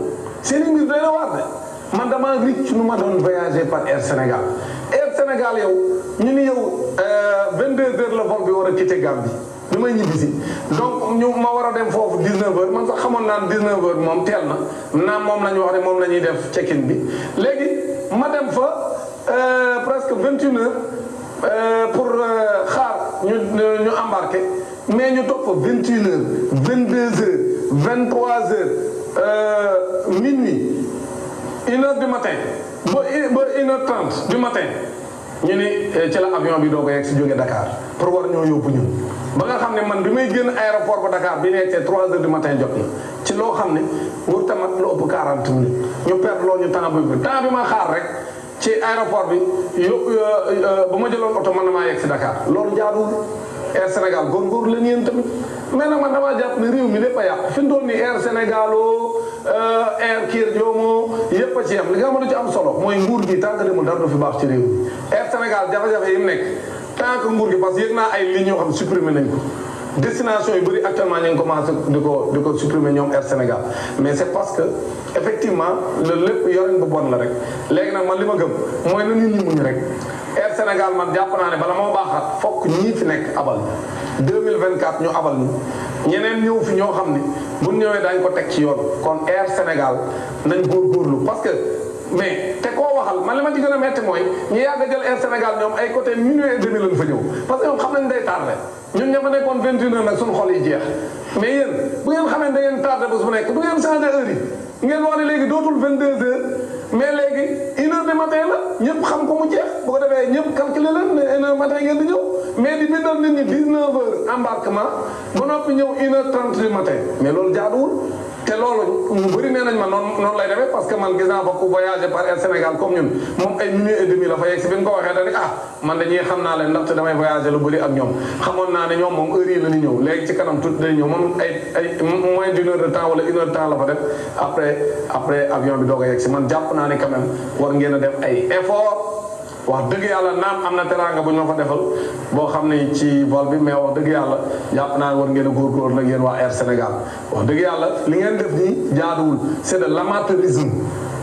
seen i mbir doy na waar de man damaa ricc nu ma doon voyager par Air Sénégal Air Sénégal yow ñu ni yow 22 heures la vol bi war a quitter Gambie bi may ñibbisi donc ñu ma war a dem foofu 19 heures man sax xamoon naan 19 heures moom teel na naam moom la ñu wax ne moom la ñuy def check-in bi léegi ma dem fa presque 21 heures pour xaar ñu embarqué mais ñu toog fa 21 heures 22 heures 23 heures minuit 1 heure du matin ba 1 heure 30 du matin ñu ni ci la avion bi doo ko yegg si jóge Dakar pour war ñoo yóbbu ñun ba nga xam ne man bi may génn aéroport ba Dakar bi nekkee 3 heures du matin jot na ci loo xam ne wër tamat lu ëpp 40 minutes ñu perdre loo ñu temps bi ma xaar rek ci aéroport bi ba ma jëloon oto man na maa yegg si Dakar loolu jaaduwul Air Sénégal góorgóorlu leen yéen tamit mais nag man damaa jàpp ne réew mi lépp a yàqu fi mu toll nii Air Sénégalo Air Kër Joomo yëpp a ci yam li nga xamante ci am solo mooy nguur gi tant que demul dara du fi baax ci réew mi Air Sénégal jafe-jafe yi mu nekk tant que nguur gi parce que yëg naa ay lignes yoo xam ne supprimé nañ ko destination yu bëri actuellement ñu ngi commencé di ko supprimer ñoom Air Sénégal mais c'est parce que effectivement loolu lépp yorin bu bon la rek léegi nag man li ma gëm mooy na nit ñi muñ rek Air Sénégal man jàpp naa ne bala moo baaxaat fokk ñii fi nekk abal 2024 ñu abal ñu ñeneen ñëw fi ñoo xam ne bu ñëwee dañ ko teg ci yoon kon Air Sénégal nañ góorgóorlu parce que mais te koo waxal man li ma ci gën a metti mooy ñu yàgg a jël Air Sénégal ñoom ay côté minuit et demi lañ fa ñëw parce que ñoom xam nañ day tardé ñun ña fa nekkoon 21 heures nag suñu xol yi jeex mais yéen bu ngeen xamee da ngeen tardé bés bu nekk du ngeen changé heure yi ngeen wax ne léegi dootul 22 heures mais léegi 1 heure du matin la ñëpp xam ko mu jeex bu ko defee ñëpp calculer leen ne 1 heure matin ngeen di ñëw mais di bindal nit ñi 19 heures embarquement ba noppi ñëw 1 heure 30 du matin mais loolu jaaduwul te loolu ñu bëri nee nañ ma noonu lay demee parce que man gis naa fa ku voyagé par Air Sénégal comme ñun moom ay minuit et demi la fa yegg si bi ñu ko waxee dañu man dañuy xam naa leen ndaxte damay voyagé lu bëri ak ñoom xamoon naa ne ñoom moom heure yi la ñu ñëw léegi ci kanam tuuti day ñëw moom ay moins d'une heure de temps wala 1 heure de temps la fa def après avion bi doog a yegg si man jàpp naa ne quand même war ngeen a def ay effort wax dëgg yàlla naam am na teraanga bu ñu fa defal boo xam ne ci vol bi mais wax dëgg yàlla jàpp naa war ngeen a góorgóorlu nag yéen waa Air Sénégal wax dëgg yàlla li ngeen def nii jaaduwul c'est de l'amateurisme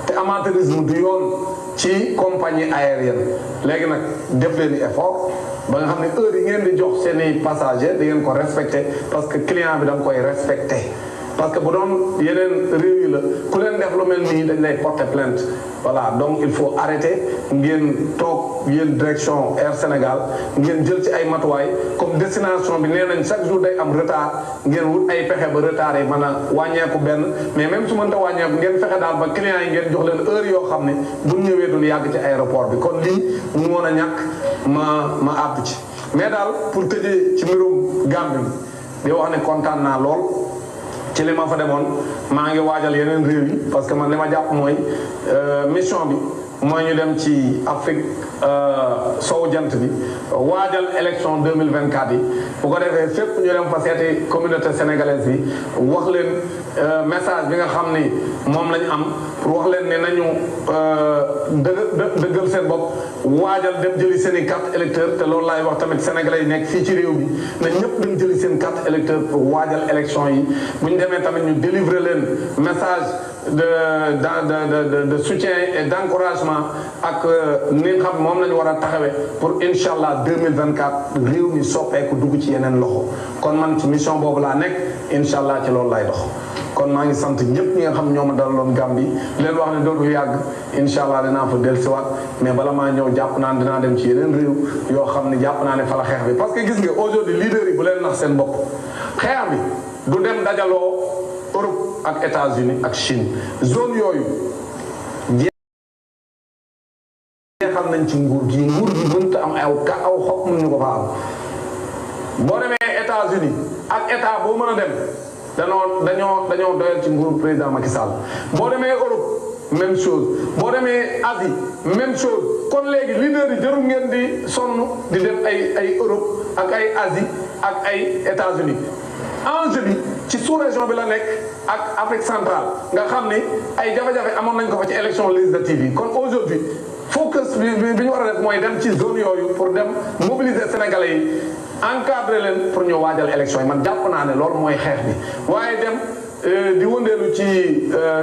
te amateurisme du yoon ci compagnie aérienne léegi nag def leen di effort ba nga xam ne heure yi ngeen di jox seeni passager di ngeen ko respecté parce que client bi da nga koy respecté parce que bu doon yeneen réew yi la ku leen def lu mel nii dañ lay porter plainte voilà donc il faut arrêter ngeen toog yéen direction Air Sénégal ngeen jël ci ay matuwaay comme destination bi nee nañ chaque jour day am retard ngeen wut ay pexe ba retard yi mën a wàññeeku benn mais même su mënta wàññeeku ngeen fexe daal ba clients yi ngeen jox leen heure yoo xam ne bu ñëwee duñ yàgg ci aéroport bi kon lii mu woon a ñàkk ma àddu ci mais daal pour tëjee ci mbirum Gambie di wax ne kontaan naa lool ci li ma fa demoon maa ngi waajal yeneen réew yi parce que man li ma jàpp mooy mission bi mooy ñu dem ci Afrique sowu jant bi waajal élection 2024 yi bu ko defee fépp ñu dem fa seeti communauté sénégalaise bi wax leen message bi nga xam ni moom lañ am pour wax leen ne nañu dëggal seen bopp waajal dem jëli seen i carte électeur te loolu laay wax tamit sénégalais yi nekk fii ci réew mi na ñëpp dem jëli seen carte électeur pour waajal élection yi bu ñu demee tamit ñu délivrer leen message de soutien et d'encouragement ak ni nga xam moom la ñu war a taxawee pour incha allah 2024 réew mi soppeeku dugg ci yeneen loxo kon man ci mission boobu laa nekk incha allah ci loolu lay dox. kon maa ngi sant ñëpp ñi nga xam ñoo ma dalaloon Gambie leen wax ne dootul yàgg incha allah dinaa fa dellusiwaat mais bala maa ñëw jàpp naa ne dinaa dem ci yeneen réew yoo xam ne jàpp naa ne fa la xeex bi parce que gis nga aujourd'hui leader yi bu leen nax seen bopp xeex bi du dem dajaloo Europe ak États-Unis ak Chine zone yooyu jeexal nañ ci nguur gi mënut a am aw xob mënuñu ko fa am boo demee États-Unis ak état boo mën a dem dañoo doyal ci nguuru président Macky Sall boo demee Europe même chose boo demee Asie même chose kon léegi leader yi jarul ngeen di sonn di dem ay Europe ak ay Asie ak ay États-Unis enjeu bi ci sous-région bi la nekk ak Afrique centrale nga xam ni ay jafe-jafe amoon nañ ko fa ci élection législative yi kon aujourd'hui focus bi ñu war a def mooy dem ci zone yooyu pour dem mobiliser sénégalais yi encadrer leen pour ñu waajal élection yi man jàpp naa ne loolu mooy xeex bi waaye dem di wëndeelu ci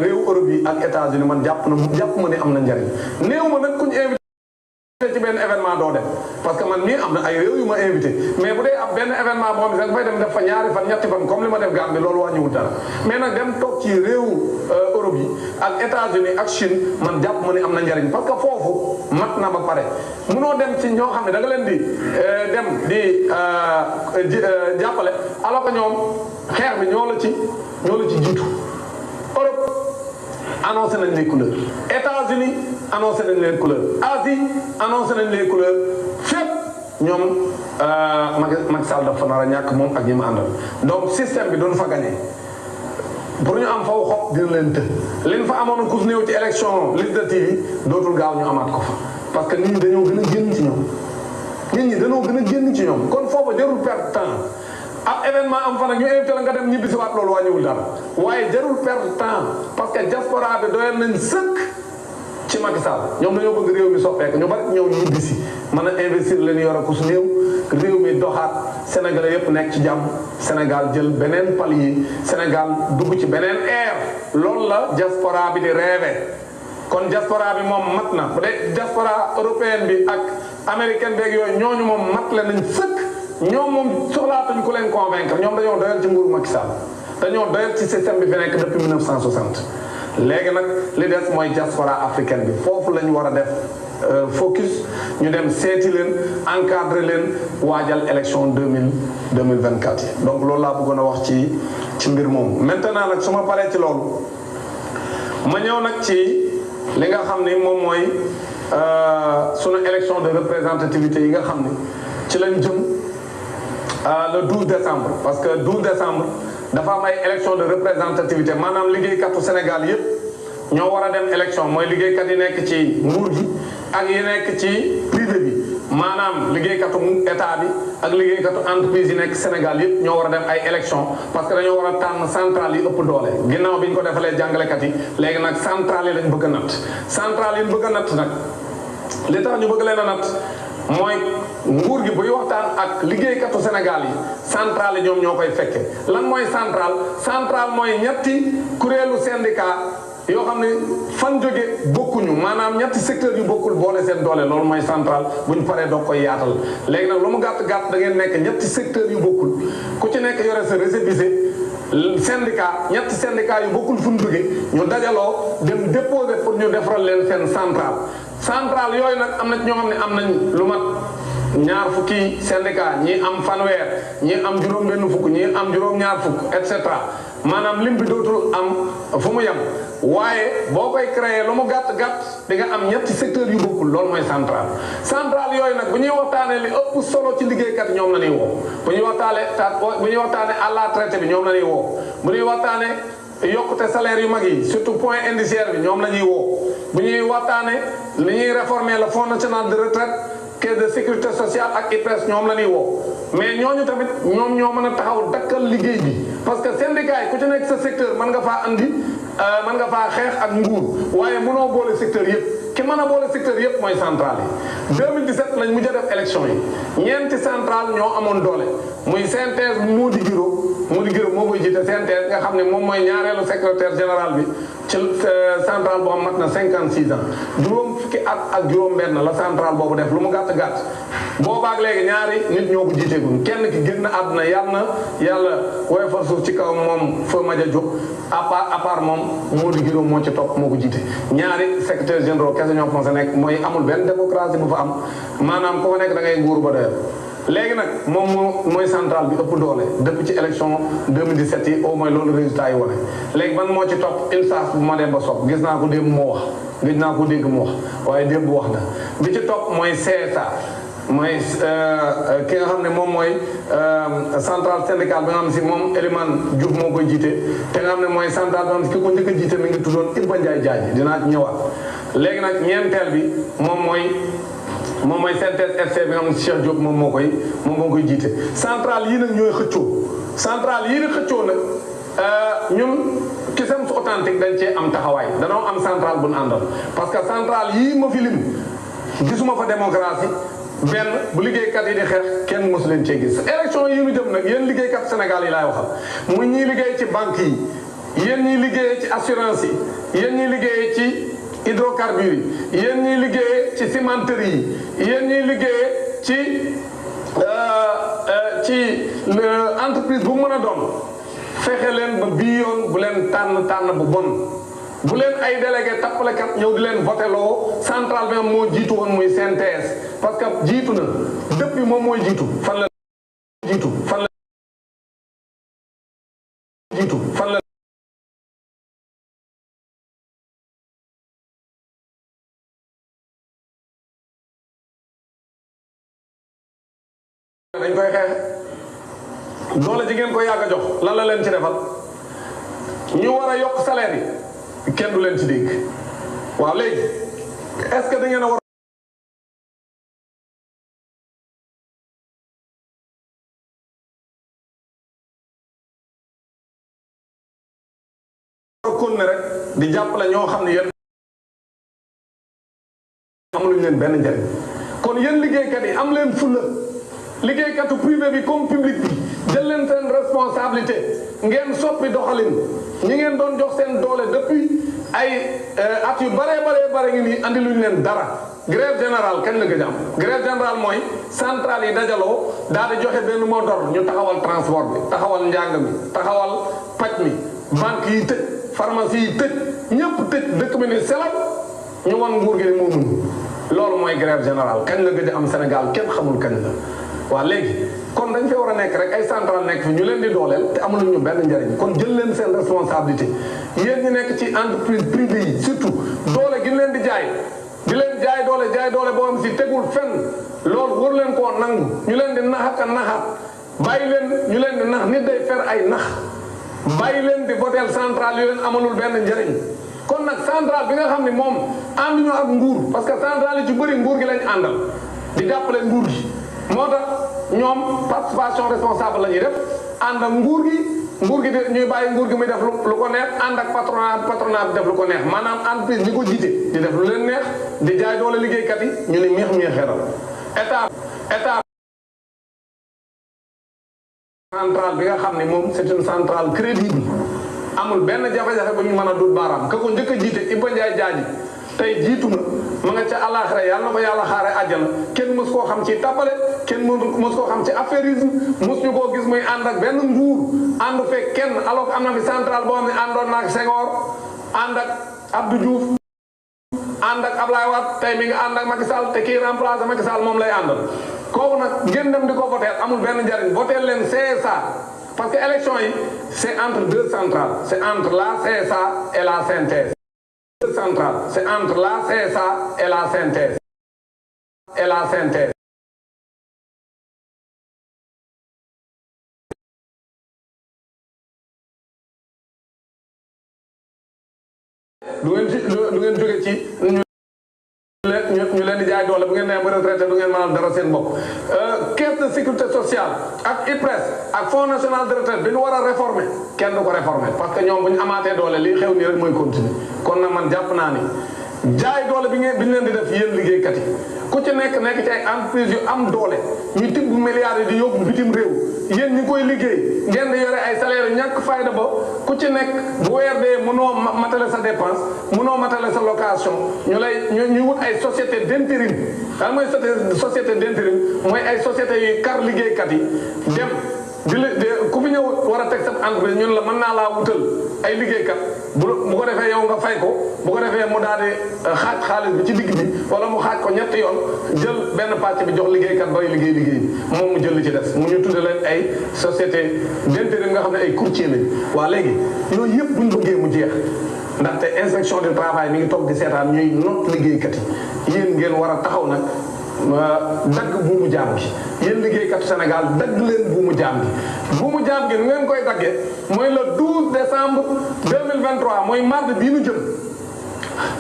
réew Europe yi ak États-Unis man jàpp ma ne am na njariñ néew ma nag ku ñu invité ci benn événement doo dem parce que man mii am na ay réew yu ma invité mais bu dee ab benn événement boo xam ne da nga fay dem def fa ñaari fan ñetti fan comme li ma def Gambie loolu wàññiwul dara mais nag dem toog ci réew Europe yi ak États-Unis ak Chine man jàpp ma ne am na njariñ parce que foofu mat na ba pare munoo dem ci ñoo xam ne da nga leen di dem di jàppale alors que ñoom xeex bi ñoo la ci jiitu Europe annoncé nañ les couleurs États-Unis annoncé nañ les couleurs Asie annoncé nañ les couleurs fépp ñoom Macky Sall dafa nar a ñàkk moom ak ñi ma àndal donc système bi doon fa gagné pour ñu am faw xob dina leen të leen fa amoon ku néew ci élection législative yi dootul gaaw ñu amaat ko fa parce que nit ñi dañoo gën a génn ci ñoom kon foofu jarul perdre temps ab événement am fa nag ñu invité la nga dem ñibbisiwaat loolu wàññiwul dara waaye jarul perdre temps parce que diaspora bi doyal nañ sëkk ci Macky Sall ñoom dañoo bëgg réew mi soppeeku ñu bari ñëw ñibbisi mën a investir leen yor ku su néew réew mi doxaat Sénégalais yëpp nekk ci jàmm Sénégal jël beneen palier Sénégal dugg ci beneen ère loolu la diaspora bi di rêvé kon diaspora bi moom mat na bu dee diaspora européenne bi ak américaine beeg yooyu ñooñu moom mat la nañ sëkk ñoom moom soxlaatuñ ku leen convaincre ñoom dañoo doyal ci nguuru Macky Sall dañoo doyal ci système bi fi nekk depuis 1960 léegi nag li des mooy diaspora africaine bi foofu la ñu war a def focus ñu dem seeti leen encadrer leen waajal élection 2024 yi donc loolu laa bëggoon a wax ci mbir moomu. maintenant nag su ma paree ci loolu ma ñëw nag ci li nga xam ni moom mooy sunu élection de représentativité yi nga xam ni ci lañ jëm le 12 décembre parce que 12 décembre dafa am ay élection de représentativité maanaam liggéeykatu Sénégal yépp ñoo war a dem élection mooy liggéeykat yi nekk ci nguur gi ak yi nekk ci privé bi maanaam liggéeykatu état bi ak liggéeykatu entreprise yi nekk Sénégal yépp ñoo war a dem ay élection parce que dañoo war a tànn centrale yi ëpp doole ginnaaw bi ñu ko defalee jàngalekat yi léegi nag centrale yi lañ bëgg a natt centrale yi ñu bëgg a natt nag li tax ñu bëgg leen a natt mooy nguur gi buy waxtaan ak liggéeykatu Sénégal yi centrale yi ñoom ñoo koy fekke lan mooy centrale mooy ñetti kuréelu syndicat yoo xam ne fan jóge bokkuñu maanaam ñetti secteur yu bokkul boole seen doole loolu mooy centrale bu ñu paree doog koy yaatal léegi nag lu mu gàtt gàtt da ngeen nekk ñetti secteur yu bokkul ku ci nekk yore sa récépissé syndicat ñetti syndicat yu bokkul fu ñu jóge ñu dajaloo dem déposer pour ñu defaral leen seen centrale yooyu nag am na ñoo xam ne am nañ lu mat ñaar fukki syndicat ñii am fanweer ñii am juróom benn fukk ñii am juróom ñaar fukk et cetera maanaam lim bi dootul am fu mu yem waaye boo koy créer lu mu gàtt gàtt di nga am ñetti secteur yu bokkul loolu mooy centrale yooyu nag bu ñuy waxtaanee li ëpp solo ci liggéeykat ñoom la ñuy woo bu ñuy waxtaanee à la traité bi ñoom la ñuy woo bu ñuy waxtaanee yokkute salaire yu mag yi surtout point indiciaire bi ñoom la ñuy woo bu ñuy waxtaanee li ñuy réformer le fonds national de retraite caisse de sécurité sociale ak IPRES ñoom la ñuy woo mais ñooñu tamit ñoom ñoo mën a taxaw dakkal liggéey bi parce que syndicat yi ku ci nekk sa secteur mën nga faa andi mën nga faa xeex ak nguur waaye mënoo boole secteur yëpp ki mën a boole secteur yëpp mooy centrale yi 2017 lañ mujj a def élection yi ñeenti centrale ñoo amoon doole muy CNTS Mody Guiro moo koy jiite CNTS nga xam ne moom mooy ñaareelu secrétaire général bi ci centrale boo xam mat na 56 ans juróom fukki at ak juróom benn la centrale boobu def lu mu gàtt gàtt boobaak léegi ñaari nit ñoo ko jiiteegul kenn ki génn àdduna yàlla woyofal suuf ci kaw moom fa Madia Diop à part moom Mody Guiro moo ci topp moo ko jiite ñaari secrétaire généraux kese ñoo fa nekk mooy amul benn démocratie bu fa am maanaam ku fa nekk da ngay nguuru ba doyal léegi nag moom mooy centrale bi ëpp doole depuis ci élection 2017 yi au moins loolu résultat yi wane léegi man moo ci topp INSAS bu ma dem ba sopp gis naa ko démb moo wax gis naa ko dégg mu wax waaye démb wax na bi ci topp mooy CSA mooy ki nga xam ne moom mooy centrale syndicale bi nga xam ne si moom Elimane Diouf moo koy jiite te nga xam ne mooy centrale bi nga xam ne ki ko njëkk a jiite mi ngi tuddoon Iba Ndiaye Diagne dinaa ci ñëwaat léegi nag ñeenteel bi moom mooy CNTS FC bi nga xam ne Cheikh Diop moom moo koy jiite centrale yii nag ñooy xëccoo centrale yii di xëccoo nag ñun Cusems authentique dañ cee am taxawaay danoo am centrale bu ñu àndal parce que centrale yii ma fi lim gisuma fa démocratie benn bu liggéeykat yi di xeex kenn mosu leen cee gis élection yi ñu jëm nag yéen liggéeykat Sénégal yi laay waxal mu ñiy liggéey ci banque yi yéen ñiy liggéey ci assurance yi yéen ñiy liggéey ci hydrocarbures yi yéen ñiy liggéey ci cimenterie yi yéen ñiy liggéey ci entreprise bu mën a doon fexe leen ba bii yoon bu leen tànn bu bon bu leen ay délégué tappalekat ñëw di leen voté loo central bi moo jiitu woon muy CNTS parce que jiitu na depuis moom mooy jiitu fan la dañ koy xeex doole ji ngeen ko yàgg a jox lan la leen ci defal ñu war a yokk salaire yi kenn du leen ci dégg waaw léegi est-ce que da ngeen a war a kon ne rek di jàppale ñoo xam ne yéen amuluñ leen benn njëriñ kon yéen liggéeykat yi am leen fulla liggéeykatu privé bi comme public bi jël leen seen responsabilité ngeen soppi doxalin ñi ngeen doon jox seen doole depuis ay at yu bare ngi nii andi luñ leen dara grève générale kañ la gëj am grève générale mooy centrale yi dajaloo daal di joxe benn mot d'ordre ñu taxawal transport bi taxawal njàng mi taxawal paj mi banque yi tëj pharmacie yi tëj ñëpp tëj dëkk bi ni selal ñu wan nguur gi ni moo mun loolu mooy grève générale kañ la gëj am Sénégal kenn xamul kañ la waa léegi kon dañ fee war a nekk rek ay centrale nekk fi ñu leen di dooleel te amuluñ ñu benn njariñ kon jël leen seen responsabilité yéen ñi nekk ci entreprise privée yi surtout doole gi leen di leen jaay doole boo am si tegul fenn loolu war leen koo nangu ñu leen di naxat a naxat bàyyi leen ñu leen di nax nit day fer ay nax bàyyi leen di votel centrale yu leen amalul benn njariñ kon nag centrale bi nga xam ne moom ànduñu ak nguur parce que centrale yi ci bëri nguur gi lañ àndal di jàppale nguur gi moo tax ñoom participation responsable la ñuy def ànd ak nguur gi de ñuy bàyyi nguur gi muy def lu ko neex ànd ak patronat bi def lu ko neex maanaam entreprise ñi ko jiite di def lu leen neex di jaay doole liggéeykat yi ñu ne meex xeeral état centrale bi nga xam ne moom c'est une centrale crédible amul benn jafe-jafe bu ñu mën a dut baaraam ka ko njëkk a jiite Iba Ndiaye Diadji tey jiitu na ma nga ca àllaaxira yàlla na ko yàlla xaare àjjana kenn mës koo xam ci tàppale kenn mës koo xam ci affairisme mës ñu koo gis muy ànd ak benn nguur ànd fekk kenn alors que am na fi centrale boo xam ne àndoon na ak Senghor ànd ak Abdou Diouf ànd ak Ablaye Wade tey mi ngi ànd ak Macky Sall te kii remplacé Macky Sall moom lay àndal kooku nag ngeen dem di ko voter amul benn njariñ voter leen CSA parce que élection yi c'est entre deux centrales c'est entre la CSA et la CNTS centrale c'est entre la CSA et la CNTS du ngeen jóge ci ñu leen di jaay doole bu ngeen nee ba retraité du ngeen mënal dara seen bopp caisse de sécurité sociale ak IPRES ak fonds national de retraite bi ñu war a réformer kenn du ko réformer parce que ñoom bu ñu amaatee doole lii xew nii rek mooy continuer kon nag man jàpp naa ni jaay doole bi ñu leen di def yéen liggéeykat yi ku ci nekk ci ay entreprise yu am doole ñu tibb milliards yi di yóbbu bitim réew yéen ñi koy liggéey ngeen di yore ay salaire yu ñàkk fayda ba ku ci nekk bu weer dee mënoo matale sa dépense mënoo matale sa location ñu wut ay société d'intérim xam mooy société d'intérim mooy ay société yu kar liggéeykat yi dem ku fi ñëw war a teg sa entreprise ñun la mën naa laa wutal ay liggéeykat bu ko defee yow nga fay ko bu ko defee mu daal di xaaj xaalis bi ci digg bi wala mu xaaj ko ñetti yoon jël benn pàcc bi jox liggéeykat bay liggéey bi moom mu jël li ci des mu ñu tudde leen ay société d'intérim nga xam ne ay courtier lañ waa léegi yooyu yëpp buñ bëggee mu jeex ndaxte inspection du travail mi ngi toog di seetaan ñuy not liggéeykat yi yéen ngeen war a taxaw nag dagg buumu jaam gi yéen liggéeykatu Sénégal dagg leen buumu jaam gi nu ngeen koy daggee mooy le 12 décembre 2023 mooy mardi bii nu jëm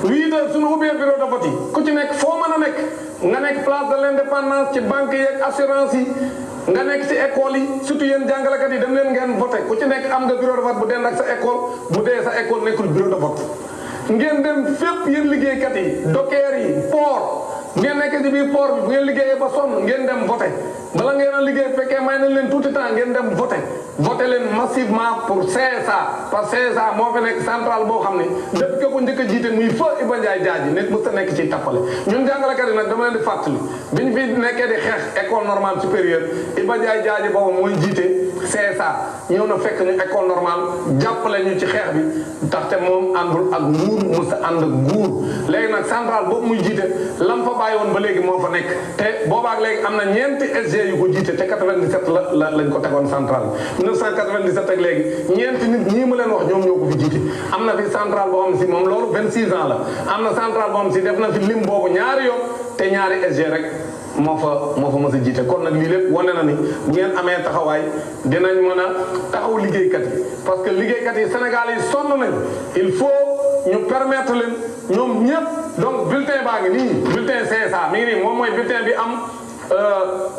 8 heures suñu ubbee bureau de vote yi ku ci nekk foo mën a nekk nga nekk place de l'indépendance ci banque yeeg assurance yi nga nekk ci école yi surtout yéen jàngalekat yi dem leen ngeen voté ku ci nekk am nga bureau de vote bu dend ak sa école bu dee sa école nekkul bureau de vote ngeen dem fépp yéen liggéeykat yi docker yi port ngeen nekk ci biir port bi bu ngeen liggéeyee ba sonn ngeen dem voté bala ngeen a liggéey fekkee may nañ leen tuuti temps ngeen dem voté leen massivement pour CSA parce que CSA moo fi nekk centrale boo xam ne depuis que ko njëkk a jiite muy fa Iba Ndiaye Diadji nekk mës ta nekk ci tappale ñun jàngalekat yi nag dama leen di fàttali bi ñu fi nekkee di xeex école normale supérieure Iba Ndiaye Diadji boobu mooy jiite CSA ñëw na fekk ñu école normale jàppale ñu ci xeex bi ndaxte moom àndul ak nguur mës ta ànd ak nguur léegi nag centrale boobu muy jiite lam fa bàyyi woon ba léegi moo fa nekk te boobaak léegi am na ñeenti SG yu ko jiite te 97 lañ ko tegoon centrale 1997 ak léegi ñeenti nit ñii ma leen wax ñoom ñoo ko fi jiite am na fi centrale boo xam si moom loolu 26 ans la am na centrale boo xam si def na fi lim boobu ñaari yoon te ñaari SG rek moo fa mës a jiite kon nag lii lépp wane na ni bu ngeen amee taxawaay dinañ mën a taxaw liggéeykat yi parce que liggéeykat yi Sénégal yi sonn nañ il faut ñu permettre leen ñoom ñëpp donc bulletin baa ngi nii bulletin CSA mi ngi nii moom mooy bulletin bi am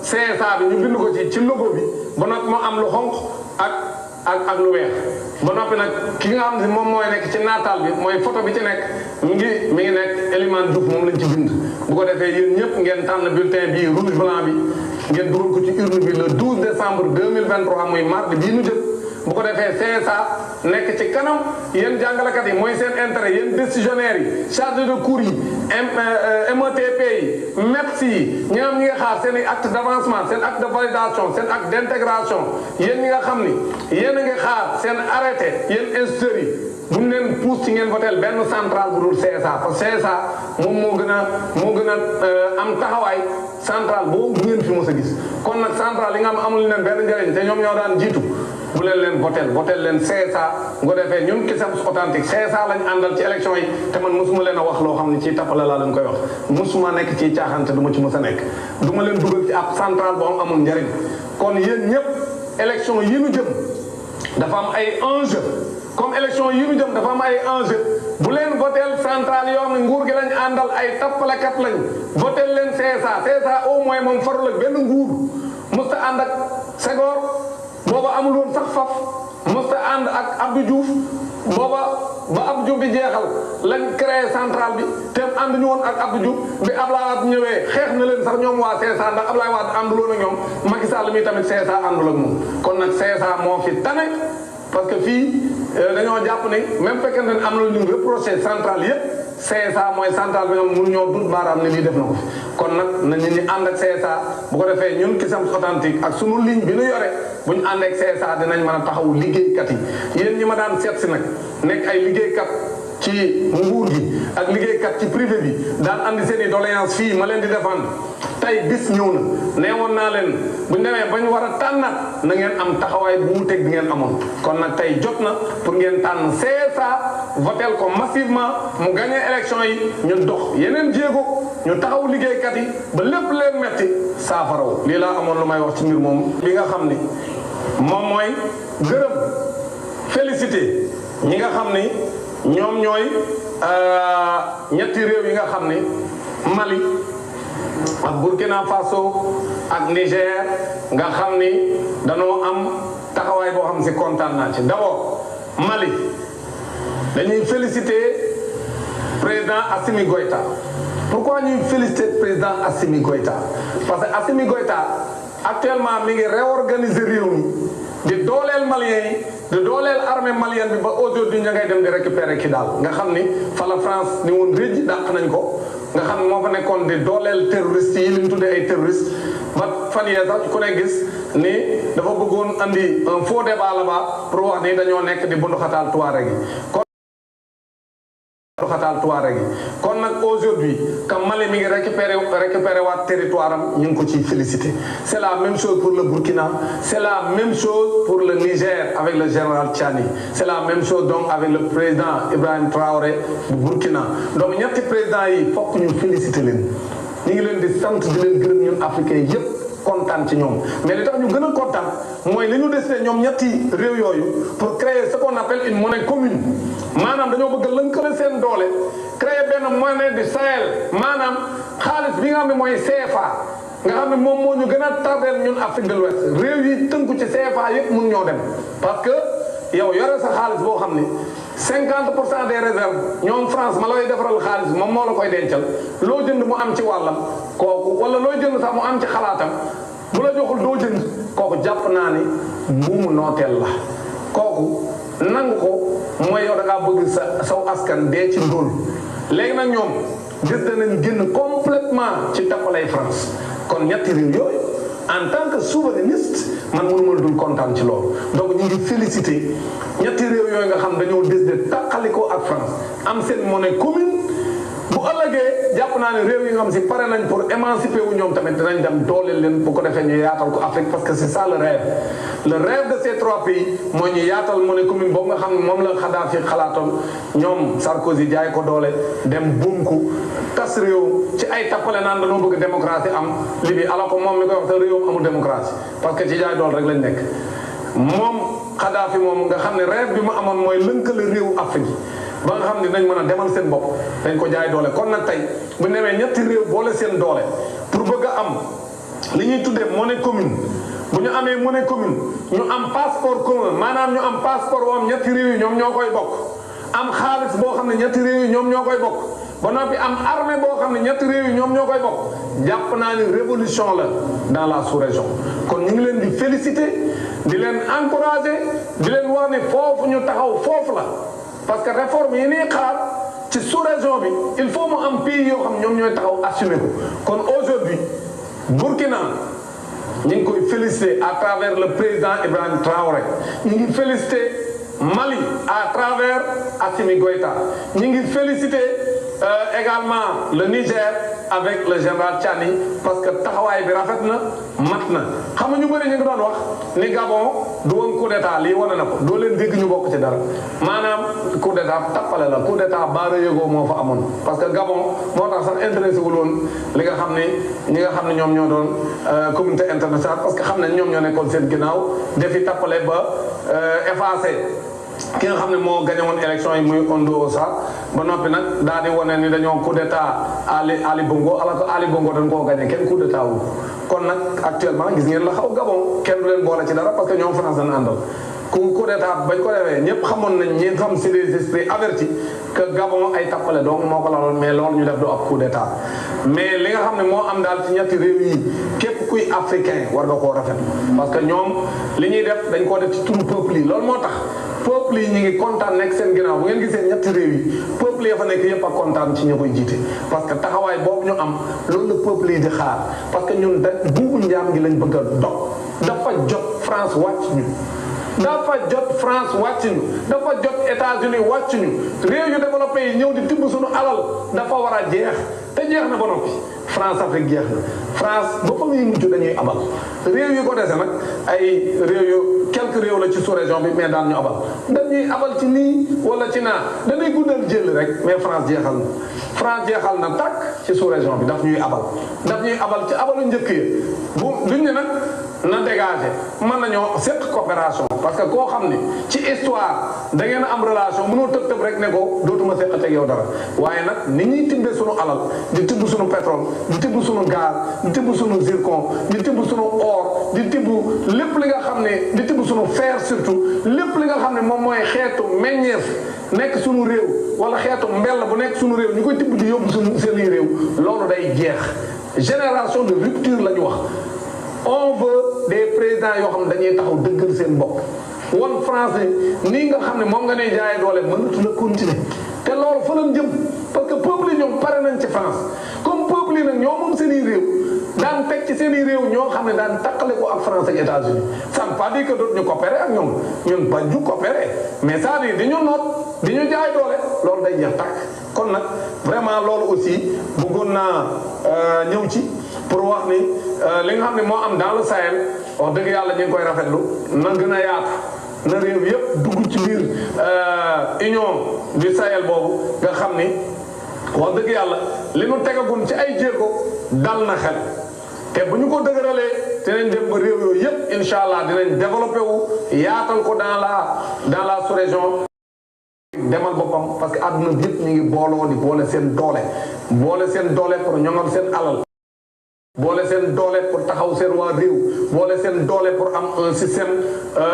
CSA bi ñu bind ko ci logo bi ba noppi moo am lu xonq ak lu weex ba noppi nag ki nga xam ne moom mooy nekk ci naataal bi mooy photo bi ci nekk mi ngi nekk Elimane Diouf moom lañ ci bind bu ko defee yéen ñëpp ngeen tànn bulletin bii rouge blanc bi ngeen dugal ko ci urne bi le 12 décembre 2023 muy mardi bii nu jëm bu ko defee CSA nekk ci kanam yéen jàngalekat yi mooy seen intérêt yéen décisionnaires yi chargé de cours yi METP yi MEPS yi ñi nga xaar seen i acte d'avancement seen acte de validation seen acte d'intégration yéen ñi nga xam ni yéen a ngi xaar seen arrêté yéen instituteurs yi bu ñu leen pousse ci ngeen votel benn centrale bu dul CSA parce que CSA moom moo gën a am taxawaay centrale boobu bu ngeen fi mos a gis kon nag centrale yi nga xam amul leen benn njëriñ te ñoom ñoo daan jiitu bu leen votel leen CSA nga defee ñun Cusems authentique CSA lañ àndal ci élection yi te man mosuma leen a wax loo xam ne ci tappale laa leen koy wax mosuma nekk ci caaxante du ma ci mos a nekk du ma leen dugal ci ab centrale boo amul njëriñ kon yéen ñëpp élection yi ñu jëm dafa am ay enjeu comme élection yi ñu jëm dafa am ay enjeu bu leen votel centrale yoo xam ne nguur gi lañ àndal ay tappalekat lañ votel leen CSA au moins moom farul ak benn nguur musta ànd ak Senghor booba amul woon sax faf musta ànd ak Abdou Diouf booba ba Abdou Diouf bi jeexal lañ créé centrale bi te ànd ñu woon ak Abdou Diouf bi Abdoulaye Wade ñëwee xeex na leen sax ñoom waa CSA ndax Abdoulaye Wade ànduloon ak ñoom Macky Sall mi tamit CSA àndul ak moom kon nag CSA moo fi tane parce que fii dañoo jàpp ne même fekkente ne am na lu ñu reproché centrale yépp CSA mooy centrale bi nga mënu ñoo dut baaraam ne lii def na ko fi kon nag na nit ñi ànd ak CSA bu ko defee ñun Cusems authentique ak sunu ligne bi ñu yore bu ñu ànd ak CSA dinañ mën a taxawu liggéeykat yi yéen ñi ma daan seet si nag nekk ay liggéeykat ci nguur gi ak liggéeykat ci privé bi daan andi seen i doléance fii ma leen di défendre tey bis ñëw na neewoon naa leen bu ñu demee ba ñu war a tànnaat na ngeen am taxawaay bu mu teg bi ngeen amoon kon nag tey jot na pour ngeen tànn CSA votel ko massivement mu gagné élection yi ñu dox yeneen jéego ñu taxaw liggéeykat yi ba lépp leen metti saafaraw lii laa amoon lu may wax ci mbir moom li nga xam ni moom mooy gërëm félicité ñi nga xam ni ñoom ñooy ñetti réew yi nga xam ni Mali ak Burkina Faso ak Niger nga xam ni danoo am taxawaay boo xam si kontaan naa ci d'abord Mali dañuy féliciter président Assimi Goïta pourquoi ñuy féliciter président Assimi Goïta parce que Assimi Goïta actuellement mi ngi réorganiser réew mi di dooleel maliens yi di dooleel armée malienne bi ba aujourd'hui ña ngay dem di récupérer Kidal nga xam ni fa la France ni woon réj dàq nañ ko nga xam ne moo fa nekkoon di dooleel terroristes yi li ñu tuddee ay terroristes ba fan yee sax ku ne gis ni dafa bëggoon andi un faux débat là-bas pour wax ni dañoo nekk di bunduxataal Touareg yi kon nag aujourd'hui comme Mali mi ngi récupéré waat territoire am ñu ngi ko ciy félicité c'est la même chose pour le Burkina c'est la même chose pour le Niger avec le général Tchani c'est la même chose donc avec le président Ibrahim Traoré du Burkina donc ñetti président yi fokk ñu félicité leen ñu ngi leen di sant di leen gërëm ñun africains yépp kontaan ci ñoom mais li tax ñu gën a kontaan mooy li ñu décidé ñoom ñetti réew yooyu pour créer ce qu'on appelle une monnaie commune maanaam dañoo bëgg lënkale seen doole créer benn monnaie du Sahel maanaam xaalis bi nga xam ne mooy CFA nga xam ne moom moo ñu gën a tardeel ñun Afrique de l'Ouest réew yi tënku ci CFA yëpp mun ñoo dem parce que yow yore sa xaalis boo xam ne 50% des réserves ñoom France ma lay defaral xaalis moom moo la koy dencal loo jënd mu am ci wàllam kooku wala loo jënd sax mu am ci xalaatam bu la joxul doo jënd kooku jàpp naa ni mbuumu nooteel la kooku nangu ko mooy yow da ngaa bëgg saw askan dee ci ndóol léegi nag ñoom gis nañ génn complètement ci tappalay France kon ñetti réew yooyu en tant que souverainiste man mënuma dul kontaan ci loolu donc ñu ngi félicité ñetti réew yooyu nga xam dañoo décidé taqalikoo ak France am seen monnaie commune bu ëllëgee jàpp naa ne réew yi nga xam si pare nañ pour émanciper wu ñoom tamit dinañ dem dooleel leen bu ko defee ñu yaatal ko Afrique parce que c'est ça le rêve de ces trois pays mooy ñu yaatal monnaie commune boobu nga xam ne moom la Kadhafi xalaatoon ñoom Sarkozy jaay ko doole dem bunku tas réew ci ay tappale naan dañoo bëgg démocratie am Libye alors que moom mi koy wax te réewam amul démocratie parce que ci jaay doole rek lañ nekk moom Kadhafi moom nga xam ne rêve bi mu amoon mooy lënkale réewu Afrique ba nga xam ne dañ mën a demal seen bopp dañ ko jaay doole kon nag tey bu demee ñetti réew boole seen doole pour bëgg a am li ñuy tuddee monnaie commune bu ñu amee monnaie commune ñu am passeport commun maanaam ñu am passeport boo am ñetti réew yi ñoom ñoo koy bokk am xaalis boo xam ne ñetti réew yi ñoom ñoo koy bokk ba noppi am armée boo xam ne ñetti réew yi ñoom ñoo koy bokk jàpp naa ni révolution la dans la sous-région kon ñu ngi leen di féliciter di leen encourager di leen wax ne foofu ñu taxaw foofu la parce que réforme yi nii xaar ci sous-région bi il faut mu am pays yoo xam ñoom ñooy taxaw assumer ko kon aujourd'hui Burkina ñu ngi koy féliciter à travers le président Ibrahima Traoré ñu ngi féliciter Mali à travers Assimi Goïta ñu ngi féliciter également le Niger avec le général Tchani parce que taxawaay bi rafet na mat na xam nga ñu bëri ñu ngi doon wax ni Gabon du woon coup d'état lii wane na ko doo leen dégg ñu bokk ci dara maanaam coup d'état tappale la coup d'état baara yëgoo moo fa amoon parce que Gabon moo tax sax intéressé wul woon li nga xam ne ñi nga xam ne ñoom ñoo doon communauté internationale parce que xam ne ñoom ñoo nekkoon seen ginnaaw defi tappale ba effacé ki nga xam ne moo gagné woon élection yi muy Ondo Sarr ba noppi nag daal di wane ni dañoo coup d'état Ali Bongo alors que Ali Bongo dañ koo gagné kenn coup d'état wu kon nag actuellement gis ngeen la xaw Gabon kenn du leen boole ci dara parce que ñoom France dañ àndal coup d'état bañ ko defee ñëpp xamoon nañ ñi xam c'est des esprits avertis que Gabon ay tappale donc moo ko laloon mais loolu ñu def du ab coup d'état mais li nga xam ne moo am daal ci ñetti réew yi képp kuy africain war nga koo rafet parce que ñoom li ñuy def dañ koo def ci turu peuple yi loolu moo tax peuple yi ñu ngi kontaan nekk seen ginnaaw bu ngeen gisee ñetti réew yi peuple yi fa nekk yëpp a kontaan ci ñu koy jiite parce que taxawaay boobu ñu am loolu la peuple yi di xaar parce que ñun da buubu njaam gi lañ bëgg a dog dafa jot France wàcc ñu dafa jot France wàcc ñu dafa jot États-Unis wàcc ñu réew yu développé yi ñëw di tibb suñu alal dafa war a jeex te jeex na ba noppi France Afrique jeex na France ba fa muy mujj dañuy abal réew yu ko dese nag ay réew yu quelques réew la ci sous-région bi mais daan ñu abal dañuy abal ci nii wala ci naa dañuy guddal jël rek mais France jeexal na France jeexal na tàkk ci sous-région bi daf ñuy abal ci abalu njëkk yi bu duñ ne nag na dégager mën nañoo seq coopération parce que koo xam ne ci histoire da ngeen am relation mënoo tëb rek ne ko dootuma seqate ak yow dara waaye nag ni ñuy tibbee sunu alal di tibb sunu pétrole di tibb sunu gaz di tibb sunu zircon di tibb sunu or di tibb lépp li nga xam ne di tibb sunu fer surtout lépp li nga xam ne moom mooy xeetu meññeef nekk sunu réew wala xeetu mbell bu nekk sunu réew ñu koy tibb di yóbbu sunu seen réew loolu day jeex génération de rupture la ñu wax. On veut des présidents yoo xam ne dañuy taxaw dëggal seen bopp wan français nii nga xam ne moom nga ne jaayee doole mënatu la continuer te loolu fa lañ jëm parce que peuple yi ñoom pare nañ ci France comme peuple yi nag ñoo moom seen i réew daan teg ci seen i réew ñoo xam ne daan taqale ko ak France ak États-Unis ça ne veut pas dire que dootuñu coopérer ak ñoom ñun bañ ñu coopérer mais c'est-à-dire di ñu noot di ñu jaay doole loolu day jeex tàkk kon nag vraiment loolu aussi bëggoon naa ñëw ci pour wax ni li nga xam ne moo am dans le Sahel wax dëgg yàlla ñu ngi koy rafetlu na gën a yaatu na réew yëpp dugg ci biir union du Sahel boobu nga xam ni wax dëgg yàlla li nu tegagun ci ay jéego dal na xel te bu ñu ko dëgëralee dinañ dem ba réew yooyu yëpp incha allah dinañ développé wu yaatal ko dans la sous-région demal boppam parce que àdduna bi yëpp ñu ngi booloo di boole seen doole pour ñoŋal seen alal boole seen doole pour taxaw seen waa réew boole seen doole pour am un système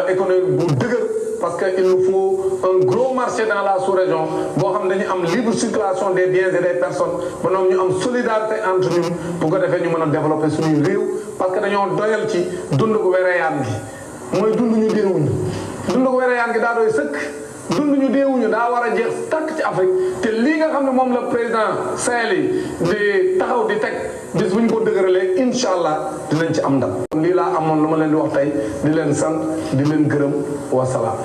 économique bu dëgër parce que il nous faut un gros marché dans la sous-région boo xam ne dañu am libre circulation des biens et des personnes ba noonu ñu am solidarité entre ñun bu ko defee ñu mën a développer suñuy réew parce que dañoo doyal ci dund gu wereyaan gi mooy dund ñu deewuñu dund gu wereyaan gi daa doy sëkk dund ñu deewuñu daa war a jeex tàkk ci Afrique te lii nga xam ne moom la président Sahel yi di taxaw di teg bis bu ñu ko dëgëralee incha allah dinañ ci am ndam. lii laa amoon lu ma leen di wax tey di leen sant di leen gërëm wasalaam.